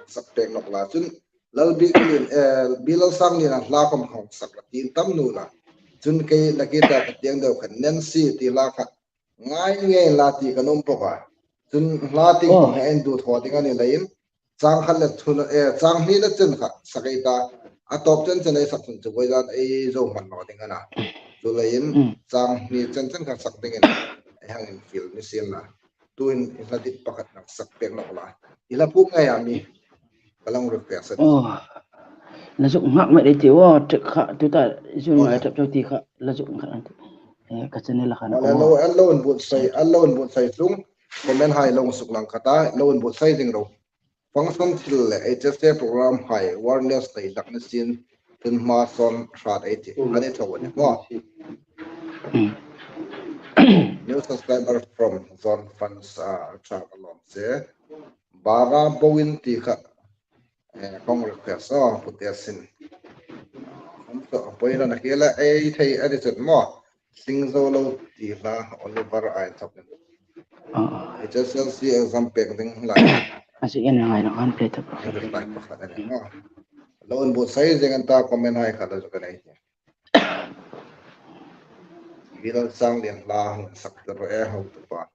sak pek nawk la chun Lal Bi-, eh, Bilal Sangliana hla khom hung sak la ti tam naw la. Chun kei la ki ta ka tieng deu khan Nancy ti hla kha. Ngai ngei la ti ka nuom bok a. Chun hla tieng Oh. khom hi en du thaw ding a ni leiin. Chang khat le thum, eh, chang hni le chen kha sak ei ta. A tawp chen chen ei sak chun chu vawisun ei zo hman naw ding a na. Chuleiin Mm. chang hni chen chen kha sak dingin ei hang infiel ni sien la. Tuin i hla dik pakhat nang sak pek nawk la. I hla puk ngai a mi. Ka lo request a. Oh. La zuk ngak met ei ti aw, tek kha, tuta, zuk Oh, ngai la. tap chau ti kha, la zuk ngak an ti. Eh, ka channel a khan. Wala Oh. lo, an lo inbuotsai, an lo inbuotsai tlung. Comment hai lo suk lang kha ta, lo inbuotsai ding ro. Function thil le H S A program hai awareness nei hlak ni sien tun hma sawn hrat ei ti. Ani thaw ni maw. Mm. New subscriber from Zone Fans, ah, ṭha ka lawm che. Bara Bowen ti kha, eh, kong request, oh, put a sin. Hom to, poi la na kela ei thei a ni chut maw. Sing zo lo ti hla Oliver ai thok. Ah. H S L C exam pek ding hla. A si en ngai lo an play ta. Ang reply pakhat a ni maw. Lo inbuotsai zing an ta comment hai kha lo zuk a nei. Bilal Sangliana hla hung sak ta ro e ho tu pa.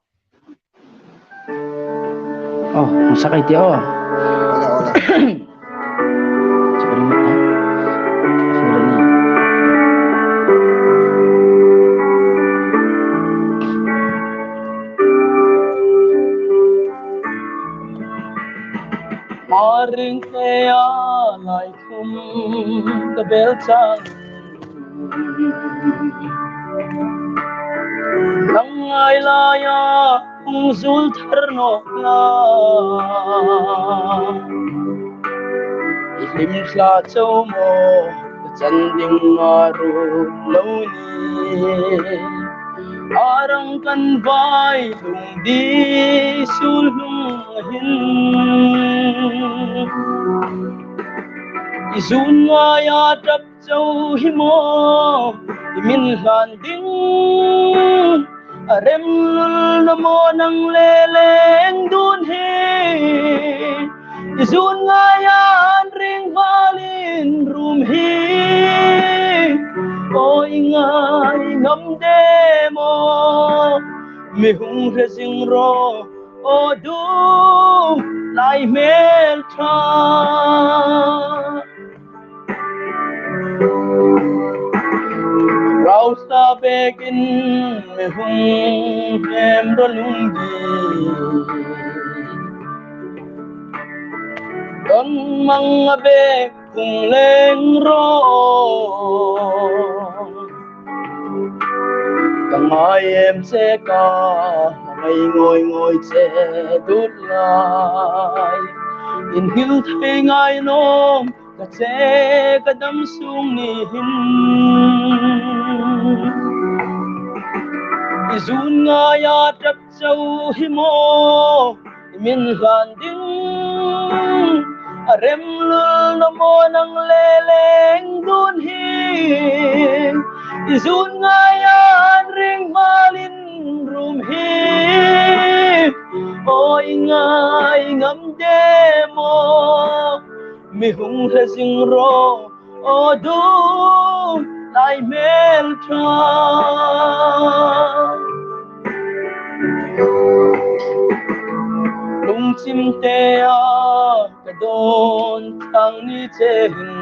Oh, hung sak ei ti aw. Ola, ola. Sorry, mate. Sorry, ni. Maring te a lai khum ka bel chang. Nang ngai laia hung zul thar nawk la. I hlim thla chau maw ka Chan ding a ru lo ni. A rang kan vai lung di sul hlung hin. I zun ngai a tap chau hi maw, i min hlan ding. A rem lul naw maw nang le leng dun hi. I zun ngai a an ring valin rum hi. Aw i ngai ngam de maw. Mi hung hre zing ro. Aw du lai hmel ṭha. Rausa bekin mi hung hnem ro lung di. Don mang a bek hung leng ro. Ka ngai em che ka ngai ngoi ngoi che dut lai. In hil thei ngai nom ka che ka dam sung ni hin. I zun ngai a tap chau hi maw. I min hlan ding. A rem lul naw maw nang le leng dun hi. I zun ngai an ring valin rum hi. Aw i ngai ngam de maw. Mi hung hre zing ro. Aw du lai hmel ṭha. Lungchim te a ka dawn thang ni che hin.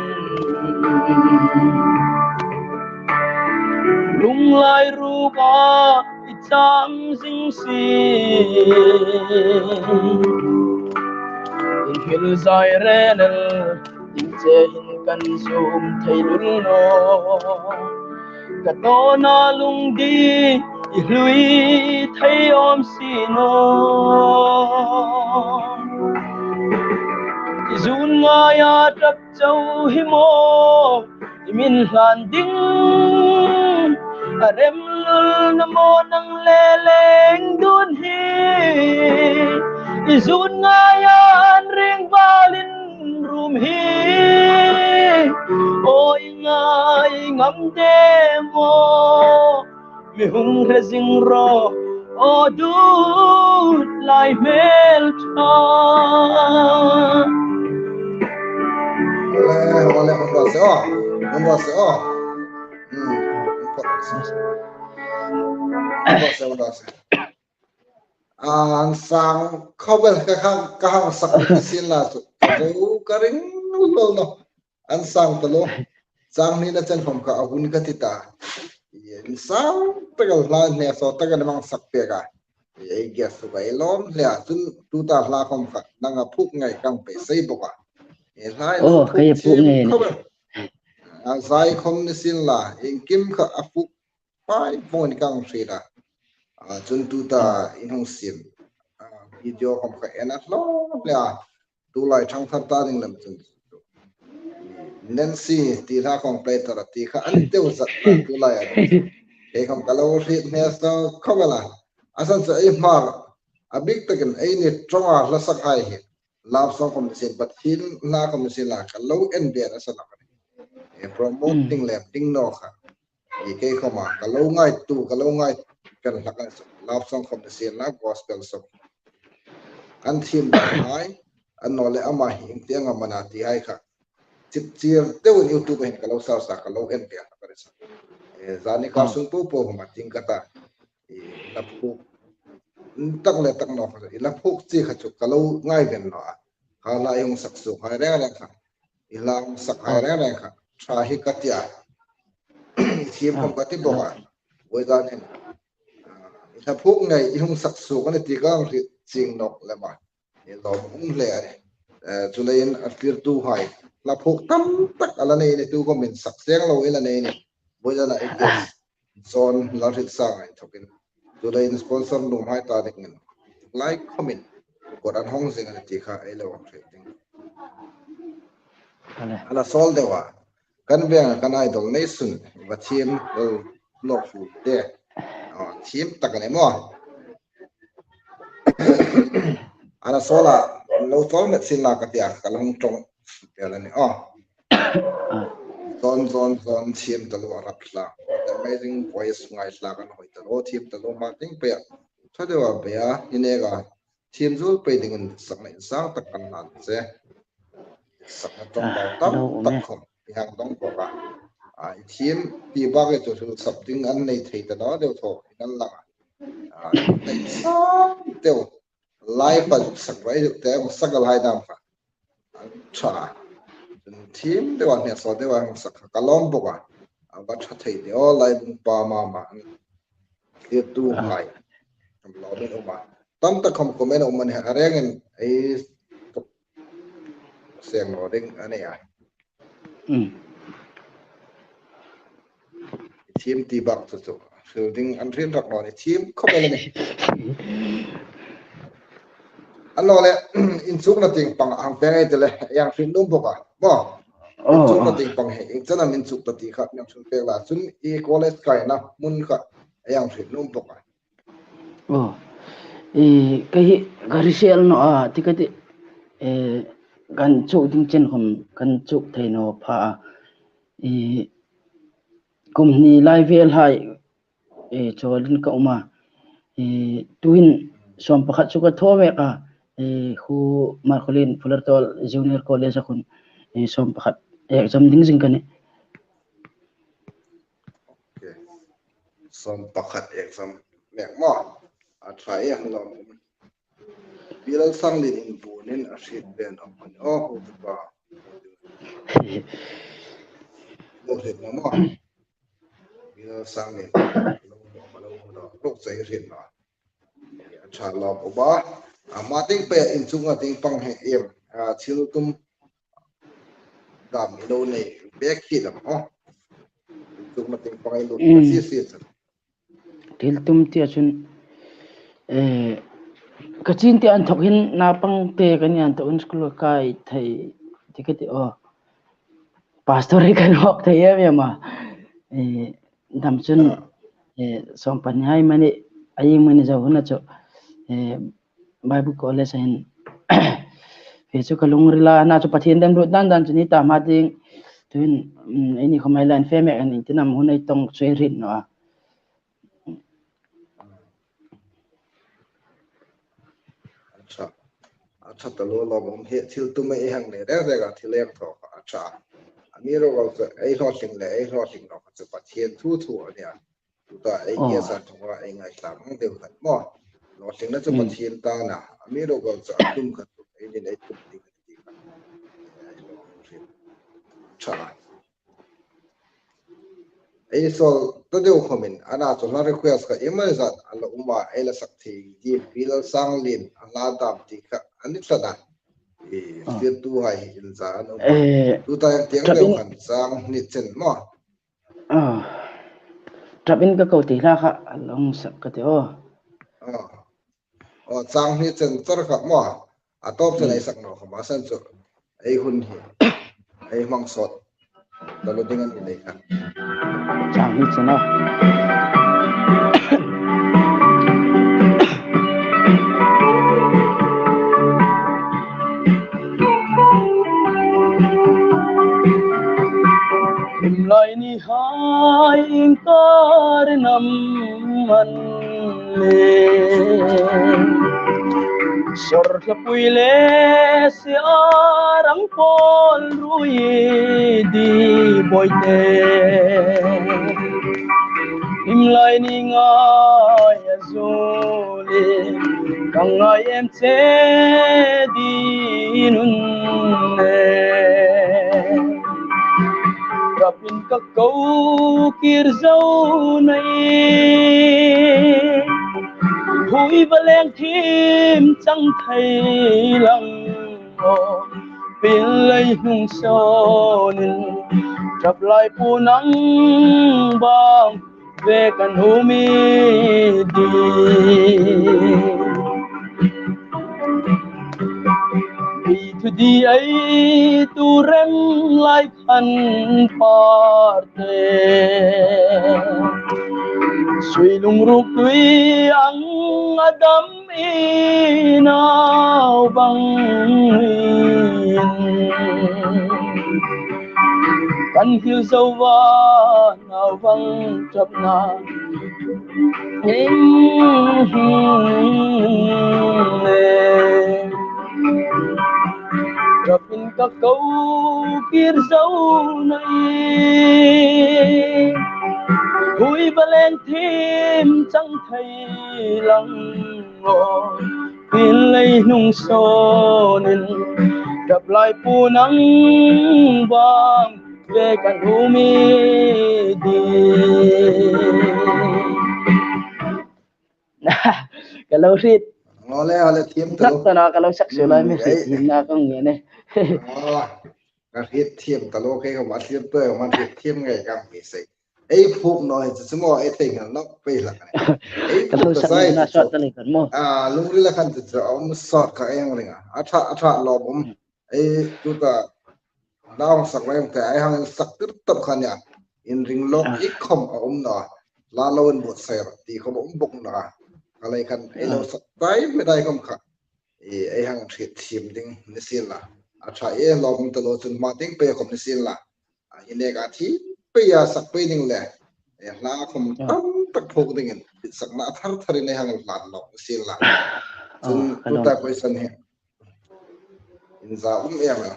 Lunglai ruk a i chang zing si. In hil zai renel in che hin kan zum thei lul naw. Ka tawna lung di i hlui thei awm si naw. I zun ngai a tap chau hi maw. I min hlan ding. A rem lul naw maw nang le leng dun hi. I zun ngai an ring valin rum hi. Aw i ngai ngam de maw. Mi hung hre zing ro. Aw dut lai hmel ṭha. Ole, ole, hung ro se o. Hung ro se o. Hmm, hung ro se. Hung ro se, hung ro se. A, an sang khawvel ka hang, ka hang sak sin la chu. Ka zo ka ring lo lo. An sang ta lo. Chang ni na chen khom kha a hun ka ti ta. An sang ta ka hla ne so ta ka na mang sak pe ka. Ei guest ka ei lawm le a chun tu ta hla khom kha nang a phuk ngai kang pe sei bok a. Ei hla ei lo Oh, phuk ka ei phuk chim ngai ni. Khawvel. A zai khom ni sin la. Ei kim kha a phuk pai vawng ni kang hre la. A chun tu ta in hung sim. A video khom kha en a hlawm le a. Tu lai thang thar ta ding lam chun. Nancy ti hla khom play ta ra ti kha an teu zat na tu lai a. Kei khom ka lo hriet hne so khawvel a. A san chu ei hmar a bik takin ei ni ṭawnga hla sak hai hi. Love song khom ni sin, Pathien hla khom ni sin la ka lo en ve a san a. E promote Mm. ding lem ding naw kha. I kei khom a, ka lo ngaituo, ka lo ngai kan hlak a love song khom ni sin la gospel song. An thim dan hai, an naw le ama hi ieng tieng am a na ti hai kha. Chip chier teuin YouTube hin ka lo sar sa, ka lo en ve a ka ri sa. E, zani ka Ah. sung po po khom a ting ka ta. I la phuk tak le tak naw kha, i la phuk chi kha chu ka lo ngai ven naw a. Kha la i hung sak suok hai reng reng kha. I la hung sak hai Ah. reng reng kha. Ṭha hi ka ti a. I thiem Ah. khom ka ti bok a. Voizan hin. I la phuk ngai i hung sak suok a ni ti ka hang hriet chieng nawk lem a. I lawm um hle a ni. Eh, chuleiin a tlirtu hai. La phuk tam tak a la nei ni tu khom in sak seng lo i la nei ni. Voizan a i Ah. John Lalhrietsanga inthokin. Chuleiin sponsor nuom hai ta dingin. Like, comment. Kawt an hawng zing a ni ti kha ei lo hriet ding. Ale. A la sawl deu a. Kan veng kan idol nei sun, va thiem lo, lo fu te. Aw, thiem tak a ni maw. Ana sola, lo sol met sin la ka tia, ka lo hung ṭawng tel a ni. Aw. Zon, zon, zon, thiem taluo a rap hlak. Amazing voice ngai hlak an hoi taluo, thiem taluo hma ding pei a. Tha deu a pei a, i neka. Thiem zuol pei dingin sakna insang tak kan hlan che. Sakna ṭawng Ah, dau tam lo um tak e. Khom, i hang dawng bawk a. A, i thiem ti bak e chu thil sap ding an nei thei ta naw deu thaw, in an lang a. A, nei sam deu. Live a zuk sak rai zuk te, sak a lai dam kha. An ṭha. Thiem deu a hne so deu a hang sak kha ka lawm bawk a. A va ṭha thei deu, lai bung pa ma ma. Thiem tu Ah. Hai. Kan lawm in um a. Tam tak khom comment a um a ni a rengin ei tuk seng lo ding a ni a. Mm. Thiem ti bak chu chu. Hril ding an hril rak naw ni thiem khawp el a ni. An lo le, inchukna tieng pang ang peng ei ti le, ei hang hril nuom bawk a. Maw? Oh, inchukna oh. Tieng pang hi, ieng chen am inchuk ta ti kha, mi hang hril pek la. Chun i college kaina hmun kha, ei hang hril nuom bawk a. Oh, i, ka hi, ka hrisel naw a, ti ka ti, eh, kan chuk ding chen khom, kan chuk thei naw pha a. I, kum hni lai vel hai, eh, chawlin ka um a. I, tuhin sawm pakhat chu ka thaw mek a. I, khu Markolin Fullerton Junior College a khun, eh, sawm pakhat exam ding zing ka nih. Okay. Sawm pakhat exam mek maw? A ṭha e, hang lawm. Pi Lalsanglien inbuonin a hriet ven a hmun. Oh, hu tu pa. Lo hriet naw maw? Pi Lalsanglien. Lo, lo, lo, lo, lo, chai hriet naw. A ṭha lawm u ba. A hma tieng pei inchukna tieng pang hi em. A, thil tum dam i lo nei bek hi lam, aw. Inchukna tieng pang i lo Mm. Si si chun. Thil tum tia chun, eh, ka chin tia inthawk hin naupang te ka ni inthawk hin school ka kai thei ti ka ti aw. Pastor hi kan hawk thei em em a. Eh, dam chun, Ah. eh, sawm pahni hai mani, a ieng mani zo huna chu, eh, Bible College a hin, hi chu ka lungrila, na chu Pathien dam lut dan dan chu ni ta hma ding, tuhin, mm, eini khom ei line fe mek an intinam hun ei tawng chu ei hriet naw a. A ṭha. A ṭha taluo lawm um hi, thil tum ei hang nei reng reng a, thil ei thaw kha a ṭha. Amiruokchu ei hlawtling le, ei hlawtling naw kha chu Pathien thu thu a nia. Tuta ei Oh. Case a thunga ei ngaithla mang deu khat maw. Hlawtlingna chu Mm. Pathien ta a na. Amiruokchu a tum kha chu eini ei tum ding a ti kha. Ṭha. Ei sawl ta deu khomin, ana chu hla request kha email zat a la um a, ei la sak thei ding, Pi Lalsanglien a hla dam ti kha a ni tlat a. I, Ah. Sir tu hai hi in za an um. Eh, tuta tieng ṭap deu in khan chang hni chen maw. Ah. Ṭap in ka ko ti hla kha a lo sak ka ti aw. Ah. Aw, chang hni chen char kha maw. A tawp chen Hmm. Ei sak naw kha hmasa chu. Ei hun hi. Ei hmang sawt. Ka lo ding a ni lei kha. Chang hni chen aw. Himlai ni hai inkar nam man le. Sawr hlapui le se arang pawl rui di boite. Himlai ni ngai a zuli, ka ngai em che di nun le. Rapin ka ko kir zo nei. Hui va leng thim chang thei lang. Pil lei hnung sawnin, ṭap lai pu nang bang ve kan humi di. Di ei tu rem lai khan parte. Sui lung ruk tui ang a dam i nau bang in. Kan hil zo va nau bang chapna. Rapin ka ko kir zo na i. Hui balen thim chang thei lang o. Pin lei hnung sonin. Rap lai pu nang bang ve kan umi di. Ka lo hriet. Ngole, ngole, thiem ta lo. Sak ta na, ka lo sak su lai mi hriet thiem na ka nge ne. Ka hriet thiem ta lo, kei ka ma hriet ta, ma hriet thiem ngai ka mi sei. Ei phuk no, ei chu mo, ei thei ngal nok pei lak ne. Ei ka lo sak sai na sot ta le kan mo. A, lungri la kan chu chu, um, sot ka eng ringa. A tha, a tha lo, um. Ei, tuta, la hang sak lai te, ei hang sak tir tap khan ya. In ring lok i khom a um na. La lo in bot sai ra, ti khom a um bok na. Ka lai khan, ei lo sak tai me dai khom kha. Ei, ei hang hriet thiem ding ni sien la. A tha e lo um ta lo chun ma ding pe khom ni sien la. A, hi nek a thi pe ya sak pe ding le. Ei, hla khom tam tak phok dingin. Sak na thar thar in ei hang hlan lok ni sien la. Chun, tuta question hi. In za um em el.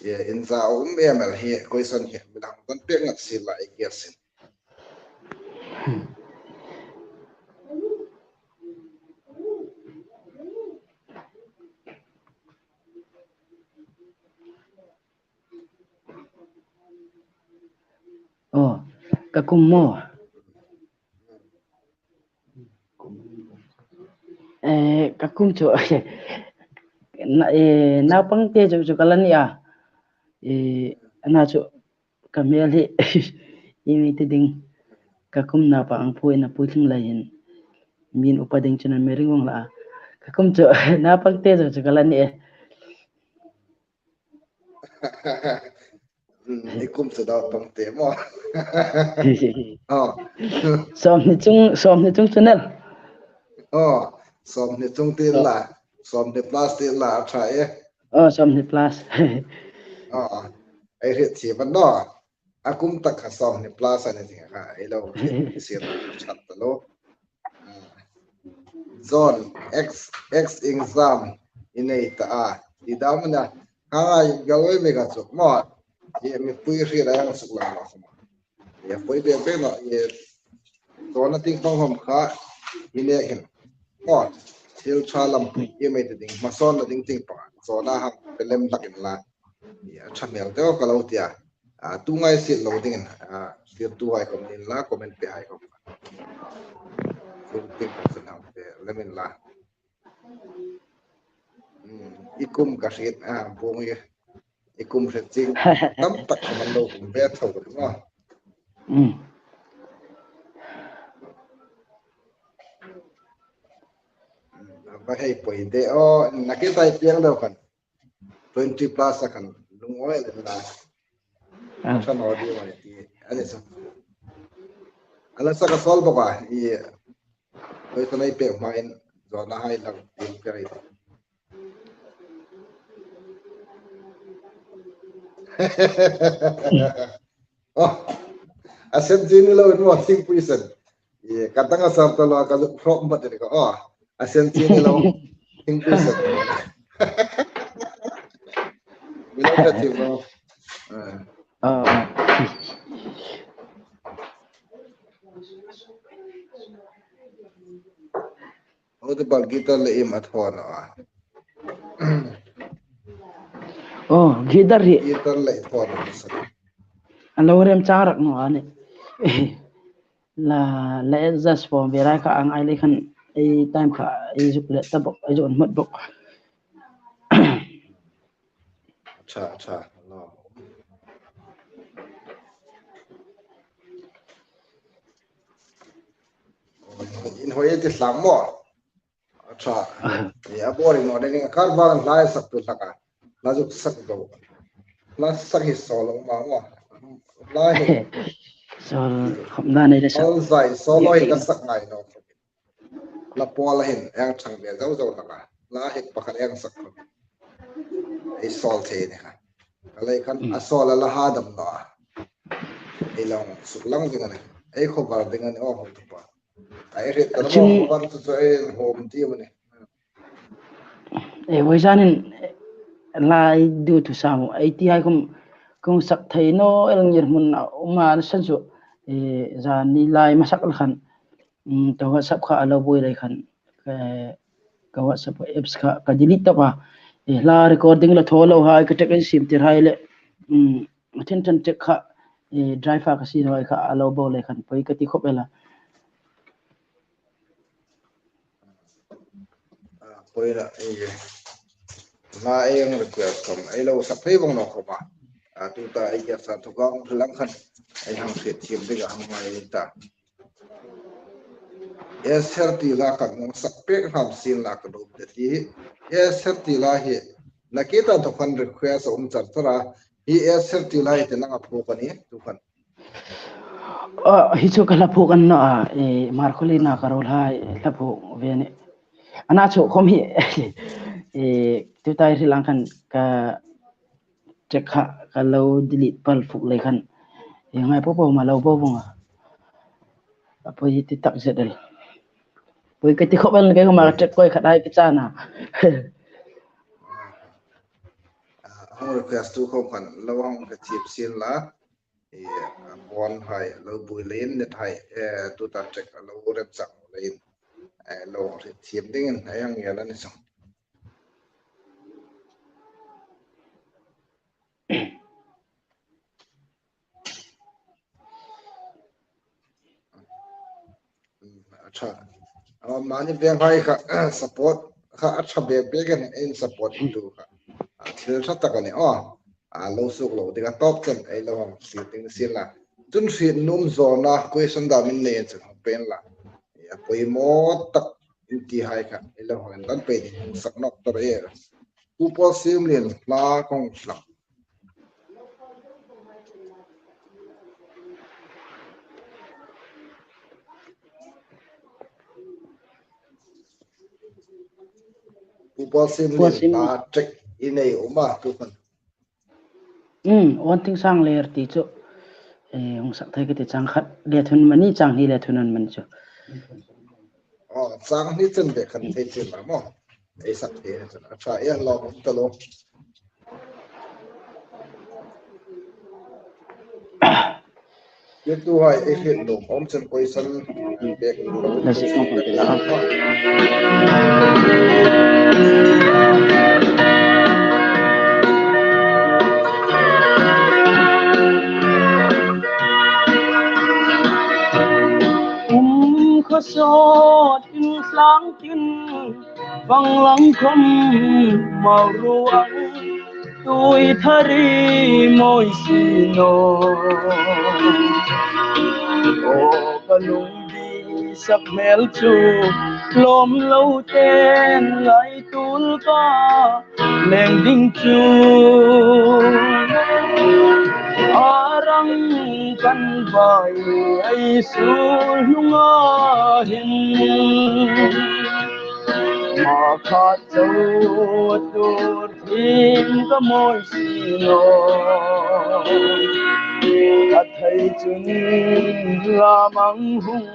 Ye, in za um em el hi, question hi, mi dang kan pek ngat si la, I guess. Oh, ka kum mo. Eh, ka kum chu, na, eh, naupang te chu, chu ka la ni a. Eh, ana chu, ka hmel hi, i mi ti ding. Ka kum naupang ang pui na pui thling lai hin. Min upa ding chu na me ring wang la. Ka kum chu, naupang te chu, chu ka la ni e. Hmm, i kum chu naupang te mo. Oh. Sawmhni chung, sawmhni chung chu nel. Oh, sawmhni chung ti la, sawmhni plus ti la, a tha e. Oh, sawmhni plus. Oh, ei hriet si ban no. A kum tak kha sawmhni plus a ni ding kha, ei lo hriet si chat ta lo. Zone, X, X exam i nei ta a. Ti dam na, ka ngai galway me ka chuk mo. Ye mi pui hri la yang suk la ma khom. Ye pui be be no, ye zone a ting pang hom kha, i ne hin. Mo, thil tha lam pui ye me te ding, ma son na ding ting pa. Zone a hang pe lem lak in la. Ye tha mel te ka lo tia. A, tu ngai si lo ding in, a, sir tu hai khom in la, comment pe hai khom. Sir ting ka sun hang pe lem in la. Hmm, i kum ka hriet, a, bung i, i kum hriet ching tam tak ka man lo kum ve tho ka ma. Hmm. Hmm, a va hei poi de o, na ke tai piang deu khan. Twenty plus a khan lungawi le la. Ah. Tha no di mai ti. Ani sa. Ala sa ka sol bok a. I, koi sa nai pe mai zona hai lang ti ka ri. Oh, a sen chini lo in mo thingpui sen. Ye, ka tang a sar ta lo, ka luk phrok mat ni ka. Oh, a sen chini lo, thingpui sen. Mi lo ka thing lo. Ah. Ah. Aw, tu bal guitar le im a thaw naw a. Oh, guitar hi. Guitar le thaw naw a. A lo rem chang rak naw a ni. La, la adjust form ve rai kha ang ai le khan ei time kha ei zuk le ta bok, ei zuk hmot bok. Acha, acha. No. In hoi ti hlang mo. Acha. Ni a boring no, ni kar bang lai sak tu hlak a. Hla zuk sak deu. Hla sak hi sawl a um a maw. Hla hi. Sawl khawpna nei le sawl. Sawl zai, sawl lo hi ka sak ngai naw. Hla pawl hin eng chang ve zo zo laka. Hla hi pakhat eng sak khawp. Ei sawl thei ni kha. Ka lei khan a sawl a la ha dam naw a. Ei lo suk lang ding a nih. Ei khawvar ding a nih aw hung tupa. Ei hriet ta lo khawvar chu chu ei hawm ti a nih. E, voizanin lai du thu sam ei ti hai khawm kong sak thei naw el ngir hmun a um a san chu, e, zani lai masak la khan, mm, ka WhatsApp kha a lo buoi lai khan, e, ka WhatsApp apps kha ka delete tawp a. E, hla recording la thaw lo hai ka track in sim tir hai le, mm, a ṭhen ṭhen track kha, e, drive a ka siem hai kha a lo buoi lai khan poi ka ti khawp el a. A, poi la, e, hla ei request khawm ei lo sak thei vawng naw khawp a. A, tuta ei kiang sa thu ka hung lang khan ei hang hriet thiem ding a hang ngai ta. Esther ti hla kan hung sak pek hlak sien la ka lo ti hi. Esther ti hla hi na ki ta thu khan request a um char char a. Hi Esther ti hla hi te nang a phuok a nih tu khan. A, hi chu ka hla phuok a ni naw a, e, Marcolina Carol hai hla phuok ve a nih. Ana chu khawm hi, e, tuta ei hril ang khan ka track kha ka lo delete pal fuk lei khan. E, ngai po po ma lo bo vong a. A poi ti tak zet el. Poi ka ti khawp el kei khawma ka track koi khat hai ki chana. A, hung request tu khawm khan lo hang ka chip sien la. E, a bawn hai lo buoi leiin net hai, e, tuta track a lo rem chang leiin, e, lo hriet thiem dingin ei hang ngen a ni chu. A ṭha. A, mani veng hai kha, support kha a ṭha bek bek in, in support tu kha. A, thil ṭha tak a nih aw. A, lo suk lo ding a tawp chen ei lo hang siem ding sien la. Chun hriet nuom zawna question dam in nei chun hang pe inla. A poimaw tak in ti hai kha ei lo hang dan pei ding sak nawk ta e. Pu Paul Siemlien hla kong sak. Pu Paul Siemlien hla track i nei um a tu khan. Um, Awn Thing Sang Ler ti chu, e, hung sak thei ka ti chang khat le thun mani chang hni le thun an man chu. Aw, chang hni chen ve khan thei chin la maw. Ei sak thei na chun. A ṭha e lo hung ta lo. Kituhai ei hriet nuom um chun question bek. Na si kong kong ti la. Um kha sawt in slang tin, bang lang khom mau ruang, tui thari mawi si naw. Aw ka lungdi sak hmel chu, lawm lo ten lai tul ka leng ding chu. A rang kan vai ei sul hnunga hin, ma khat zo tur thim ka mawi si naw. A thei chun lam ang hung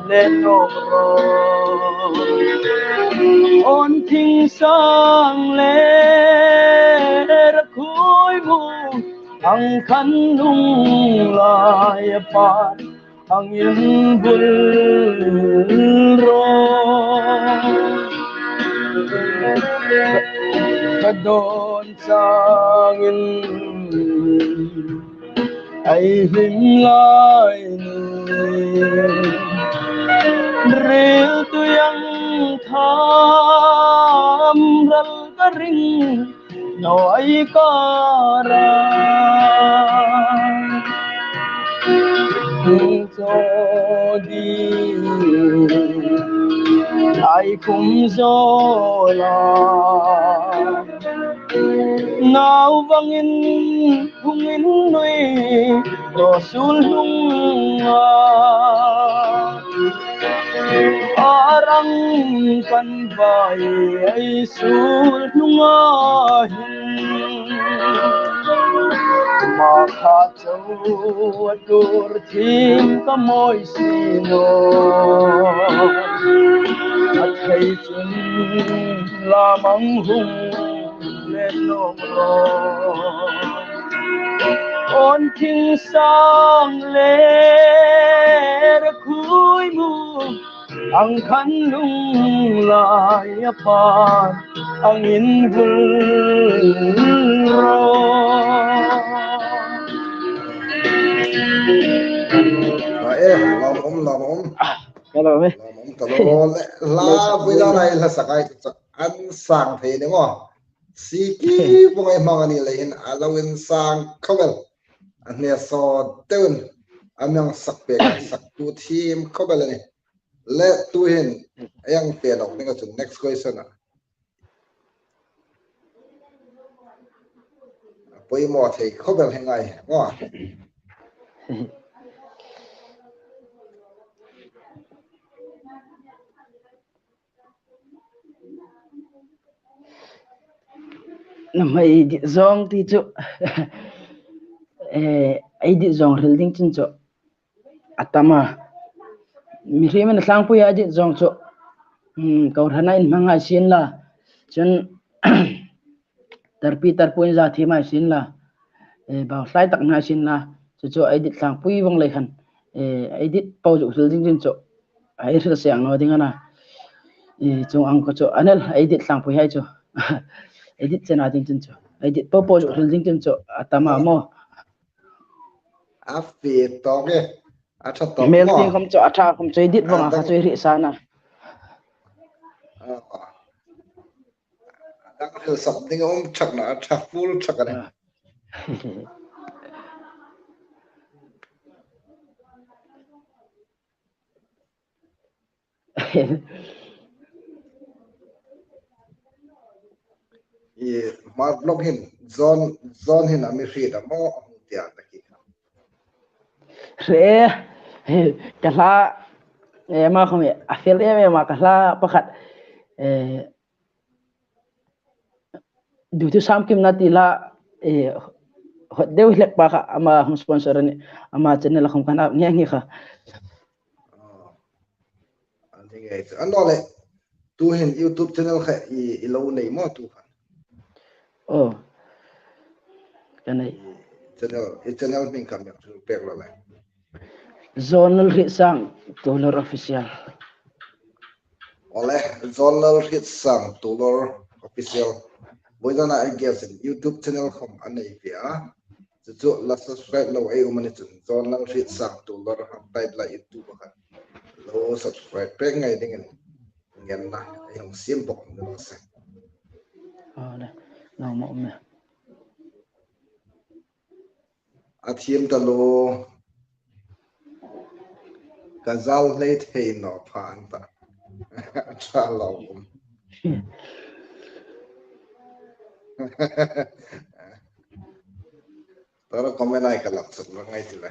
le nawk rawh. Awn Thing Sang Ler khuoi mu ang khan lung lai a pan ang in bul rawh. Ka dawn changin ei hlim lai ni. Ril tui ang tham ral ka ring naw ei kara. Hung chaw ding ei kum zaw la. Nau vangin hung innui tawh sul hnunga, a rang kan vai ei sul hnunga hin, ma kha chau a tur thim ka mawi si naw. A thei chun lam ang hung let nawk rawh. Awn thing sang le khui mu ang khan lung lai a pan ang in vul rawh. Ka e, lawm um, lawm um. Ka lawm e. Lawm um ta lo le, la vui la nai la sakai chu an sang thei ni maw. Siki bu ngai hmang a ni lei hin a lo insang khawp el. A hne saw deuin a mi hang sak pek, sak tu thim khawp el a nih. Le tuhin a hang pe nawk ding a chun next question a. A poimaw thei khawp el hi ngai maw. Nuhmei dit zawng ti chu, eh, ei dit zawng hril ding chun chu a tam a. Mihriemin a tlangpui a dit zawng chu, hmm, kohrana inhmang hai sien la, chun tarpi tarpuin za thiem hai sien la, eh, bau hlai tak hai sien la, chu chu ei dit tlangpui vawng lei khan, eh, ei dit po zuk hril ding chun chu, ei hril seng naw ding a na. Eh, chuong ang kha chu a ni el, ei dit tlangpui hai chu. Ei dit chena ding chun chu, ei dit po po zuk hril ding chun chu a tam a maw. A fie tawk e. A ṭha tawk maw. Hmel tieng khom chu, a ṭha khom chu ei dit vawng a kha chu ei hriet sa a. A dang hril sap ding a um chuong naw, a ṭha full chuong a nih. I Hmar Vlog hin, John, John hin a mi hriet a maw, a hung ti a, taki kha. Hre, ka hla, eh, ma khom, a fel em em a, ka hla pakhat, eh, Duty Sam Kim na ti hla, eh, hot deu hlek pa kha, ama hung sponsor a nih, ama channel a khom ka na nge nge kha. An ti nge chu. Annawleh, tuhin YouTube channel kha i, i lo nei maw tu kha? Oh. Ka nei. I channel, i channel hming kha mi hang hril pek la le. John Lalhrietsang Tuolor Official. Awle, John Lalhrietsang Tuolor Official. Vawizana ei guest in YouTube channel khom a nei ve a. Chu chu la subscribe lo ei um a ni chun, John Lalhrietsang Tuolor hang type la YouTube kha. Lo subscribe pek ngai dingin ngenna ei hung siem bawk ni raw se. Awle, lo ma um e. A thiem ta lo. Ka zal hlei thei naw pha an ta. A ṭha lo um. Tara comment ai ka lak suk ngai ti le.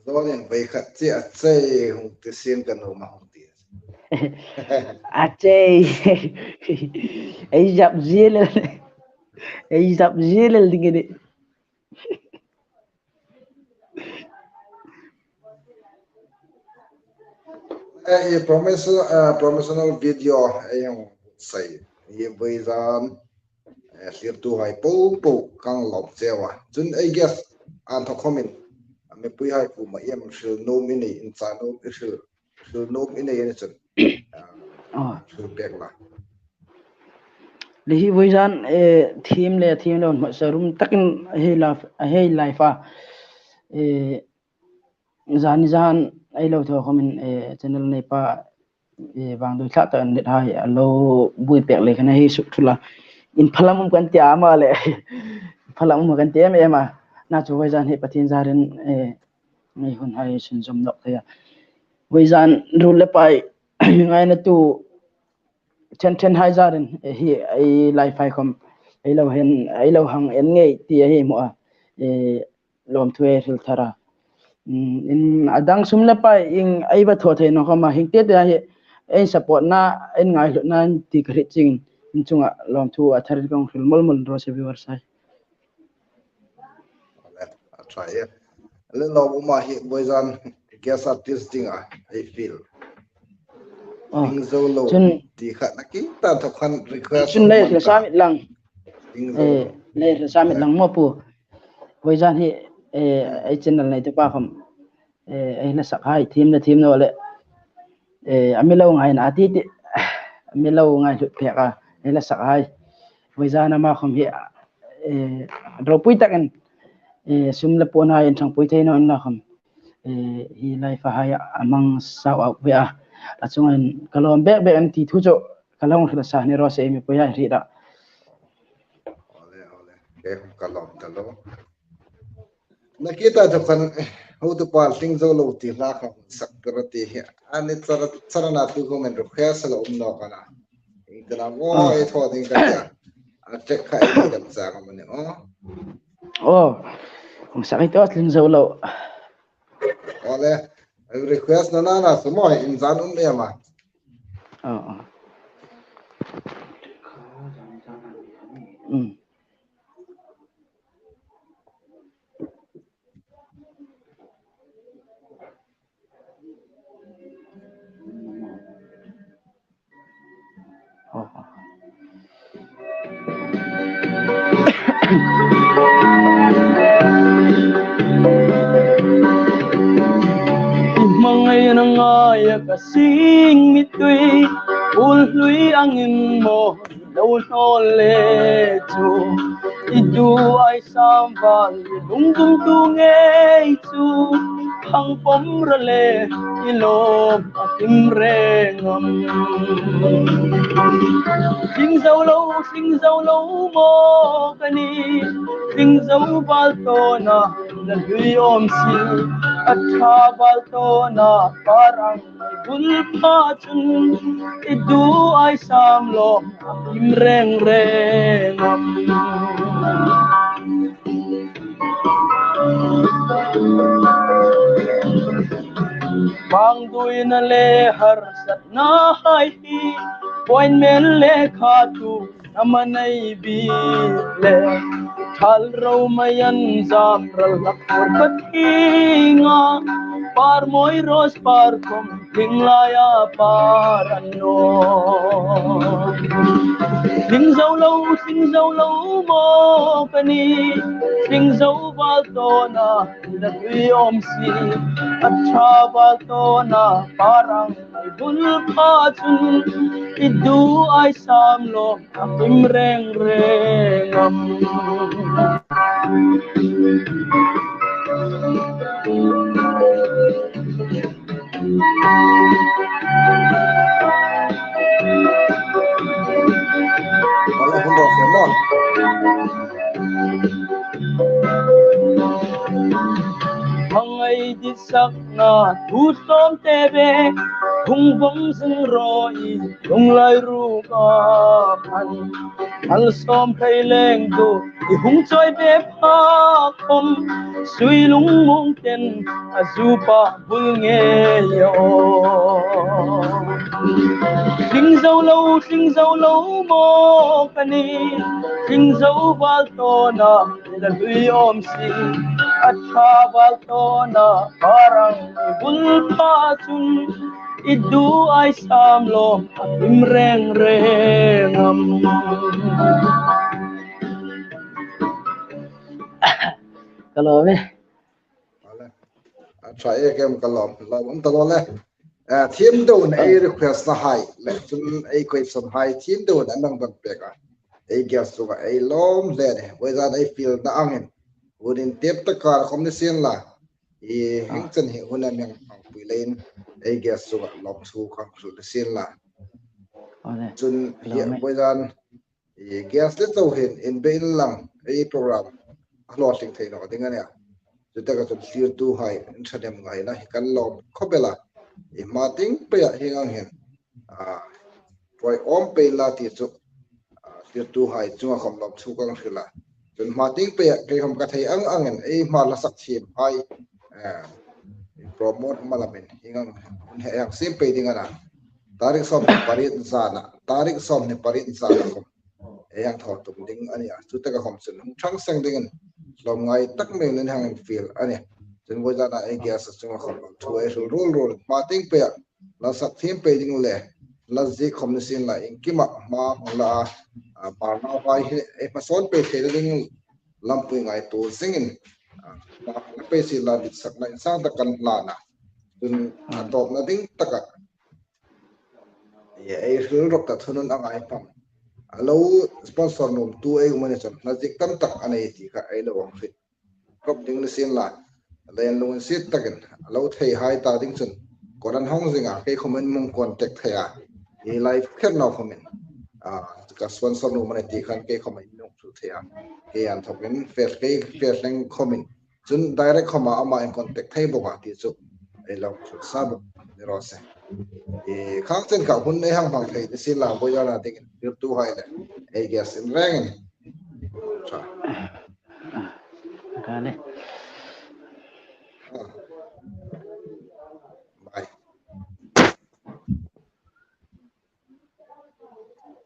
Zonin vei khat che a chei hung ti sien ka nuom a hung ti. A chei. Ei zap zie lel. Ei zap zie lel ding a nih. Eh, i promotion, eh, promotional video ei hung sei. I vawizan, eh, thlirtuhai po po kan lawm cheu a. Chun ei guest an thawk khomin, a mipuihai kuoma iem hril nuom i nei, inchah nuom i hril, hril nuom i nei a ni chun, ah, hril pek la. Le hi vawizan, eh, thiem le thiem lo hmasa rum takin a hei la, a hei live a. Eh, zani zan ei lo thaw khomin, eh, channel nei pa, eh, vangdui thlak takin nethai a lo buoi pek le khan a hei suk thula. In phalam um kan ti a ma le. Phalam um kan ti em em a. Na chu vawizan hi Pathien zarin, eh, ngei hun hai sunzawm nawk thei a. Vawizan ruol le pai ngaina tu chen chen hai zarin, eh, hi ei live hai khom ei lo hen, ei lo hang en ngei ti a hei hmu a. Eh, lawmthu ei hril thar a. Mm, in a dang sum le pai in ei va thaw thei naw khom a, hieng te te hi ei support na, ei ngaihlutna ti ka hriet chiengin in chunga lawmthu a tharin kan hril mawl mawl ro se viewers hai. A try e. Le lo uma hi vawizan guest artist dinga ei fiel. Oh, Hling zo lo chun ti kha na ki ta thaw khan request chun le um hla ta. Sa mit lang. Hling zo Eh, lo. Le hla sa mit lang maw pu. Vawizan hi, eh, ei channel nei te pa khom, eh, ei hla sak hai, thiem le thiem naw le. Eh, a mi lo ngaina ti ti, a mi lo ngaihlut pek a, ei hla sak hai. Vawizan ama khom hi, eh, ropui takin, eh, sum le puon hai in thangpui thei naw inla khom. Eh, hi live a hai a mang sau au ve a. A chungin ka lawm bek bek an ti thu chu ka lo hril sa ni ro se mi pui hai hri da. Ole, ole. Ke ka lawm ta lo. Na ki ta thaw khan, eh, hotupa Hling zo lo ti hla kha sak ta ra ti hi. Ani chara, chara na tu ko men ro khe sa lo um naw ka na. Ing ta na mo Ah. ei thaw ding ka tia. A tek kha ei dam sa ka mani o. Oh. Hung sak ei thaw Hling zo lo. Ole. Request na na na su mo in zan um em a. Oh, oh. Mm. Hmangaina ngaia ka sing mittui, ul hlui angin maw lo hnawl le chu. I du ai sam val i lungdum tu ngei chu, khang pom ra le i lawm a him reng am. Hling zo lo, hling zo lo maw ka ni, hling zo val tawna la hlui awm si, a ṭha val tawna par ang bul pha chun i du ai sam lawm a him reng reng am. Vangduina le harsatna hai hi appointment le kha tu na manai bi le thal ro mai an zam ral lak por ka thinga par moi ros par khom hling laia par an naw. Hling zo lo, hling zo lo maw ka ni, hling zo val tawna la hlui awm si, a ṭha val tawna par ang bul pha chun i du ai sam lawm a him reng reng am. Hmangai dit sakna thu tlawmte ve, hung vawng zing ro i lunglai ruka khan. Malsawm thei leng tu i hung chawi ve pha khom, sui lungmong ten a zu pa bul ngei aw. Hling zo lo, hling zo lo maw ka ni, hling zo val tawna la hlui awm si, a ṭha val tawna par ang bul pha chun i du ai sam lawm a him reng reng am. Ka lawm e. A ṭha e, kem ka lawm, lawm um ta lo le. Eh, thiem dona ei request na hai le chun ei question hai thiem dona nang ban pek a. ei guest chunga ei lawm hle a nih. Vawizan ei fielna angin hun intep tak kar khawm ni sien la, i hieng chen hi hun a mi hang pui leiin ei guest chunga lawmthu ka hril ni sien la. Chun hi vawizan i guest le chau hin inbe inlang ei program a hlawtling thei naw ding a nih a. Chutaka chun thlirtuhai in ṭhahnem ngaina hi kan lawm khawp el a. I hma tieng peia hieng ang hin, a, ṭhuoi awm pei la ti chu, a, thlirtuhai chunga khawm lawmthu kan hril a. Chun hma tieng peia kei khawm ka thei ang angin ei hma hla sak thiemhai, a, promote hma lamin hieng ang hun hi hang siem pei ding a na. Tarik sawmhni pariet zana, tarik sawmhni pariet zana khawm ei hang thaw tum ding a nih a. Chutaka khawm chun hung ṭhang seng dingin lawmngai tak mei nen hang infiel a nih. Chun vawizana ei guest chunga khawm lawmthu ei hril ruol ruol, hma tieng peia hla sak thiem pei ding le hla ziek khawm ni sien la, iengkima hma hung la a, a, Hmarnauhai hi ei hmasawn pei theina ding lampui ngaituo zingin, a, hma hung la pei sien la ditsakna insang tak kan hlan a. Chun a tawpna ding taka ei hril rawp ta thunun a ngai hmang a lo sponsor nuomtu ei um a ni chun hla ziek tam tak a nei ti kha ei lo hang hriet rawp ding ni sien la, len lunginsiet takin a lo theihai ta ding chun kawr an hawng zing a, kei khawmin mi hung contact thei a, i live kher naw khawmin, a, ka sponsor nuom a ni ti khan kei khawmin mi hung hril thei a, kei inthawkin fel, kei fel hleng khawmin chun direct khawma ama in contact thei bawk a ti chu ei lo hril sa bawk ni raw se. I khang chen kha hun ei hang hmang thei ni sien la, vawizana dingin thlirtuhai le ei guest in rengin. Ṭha. Ka le.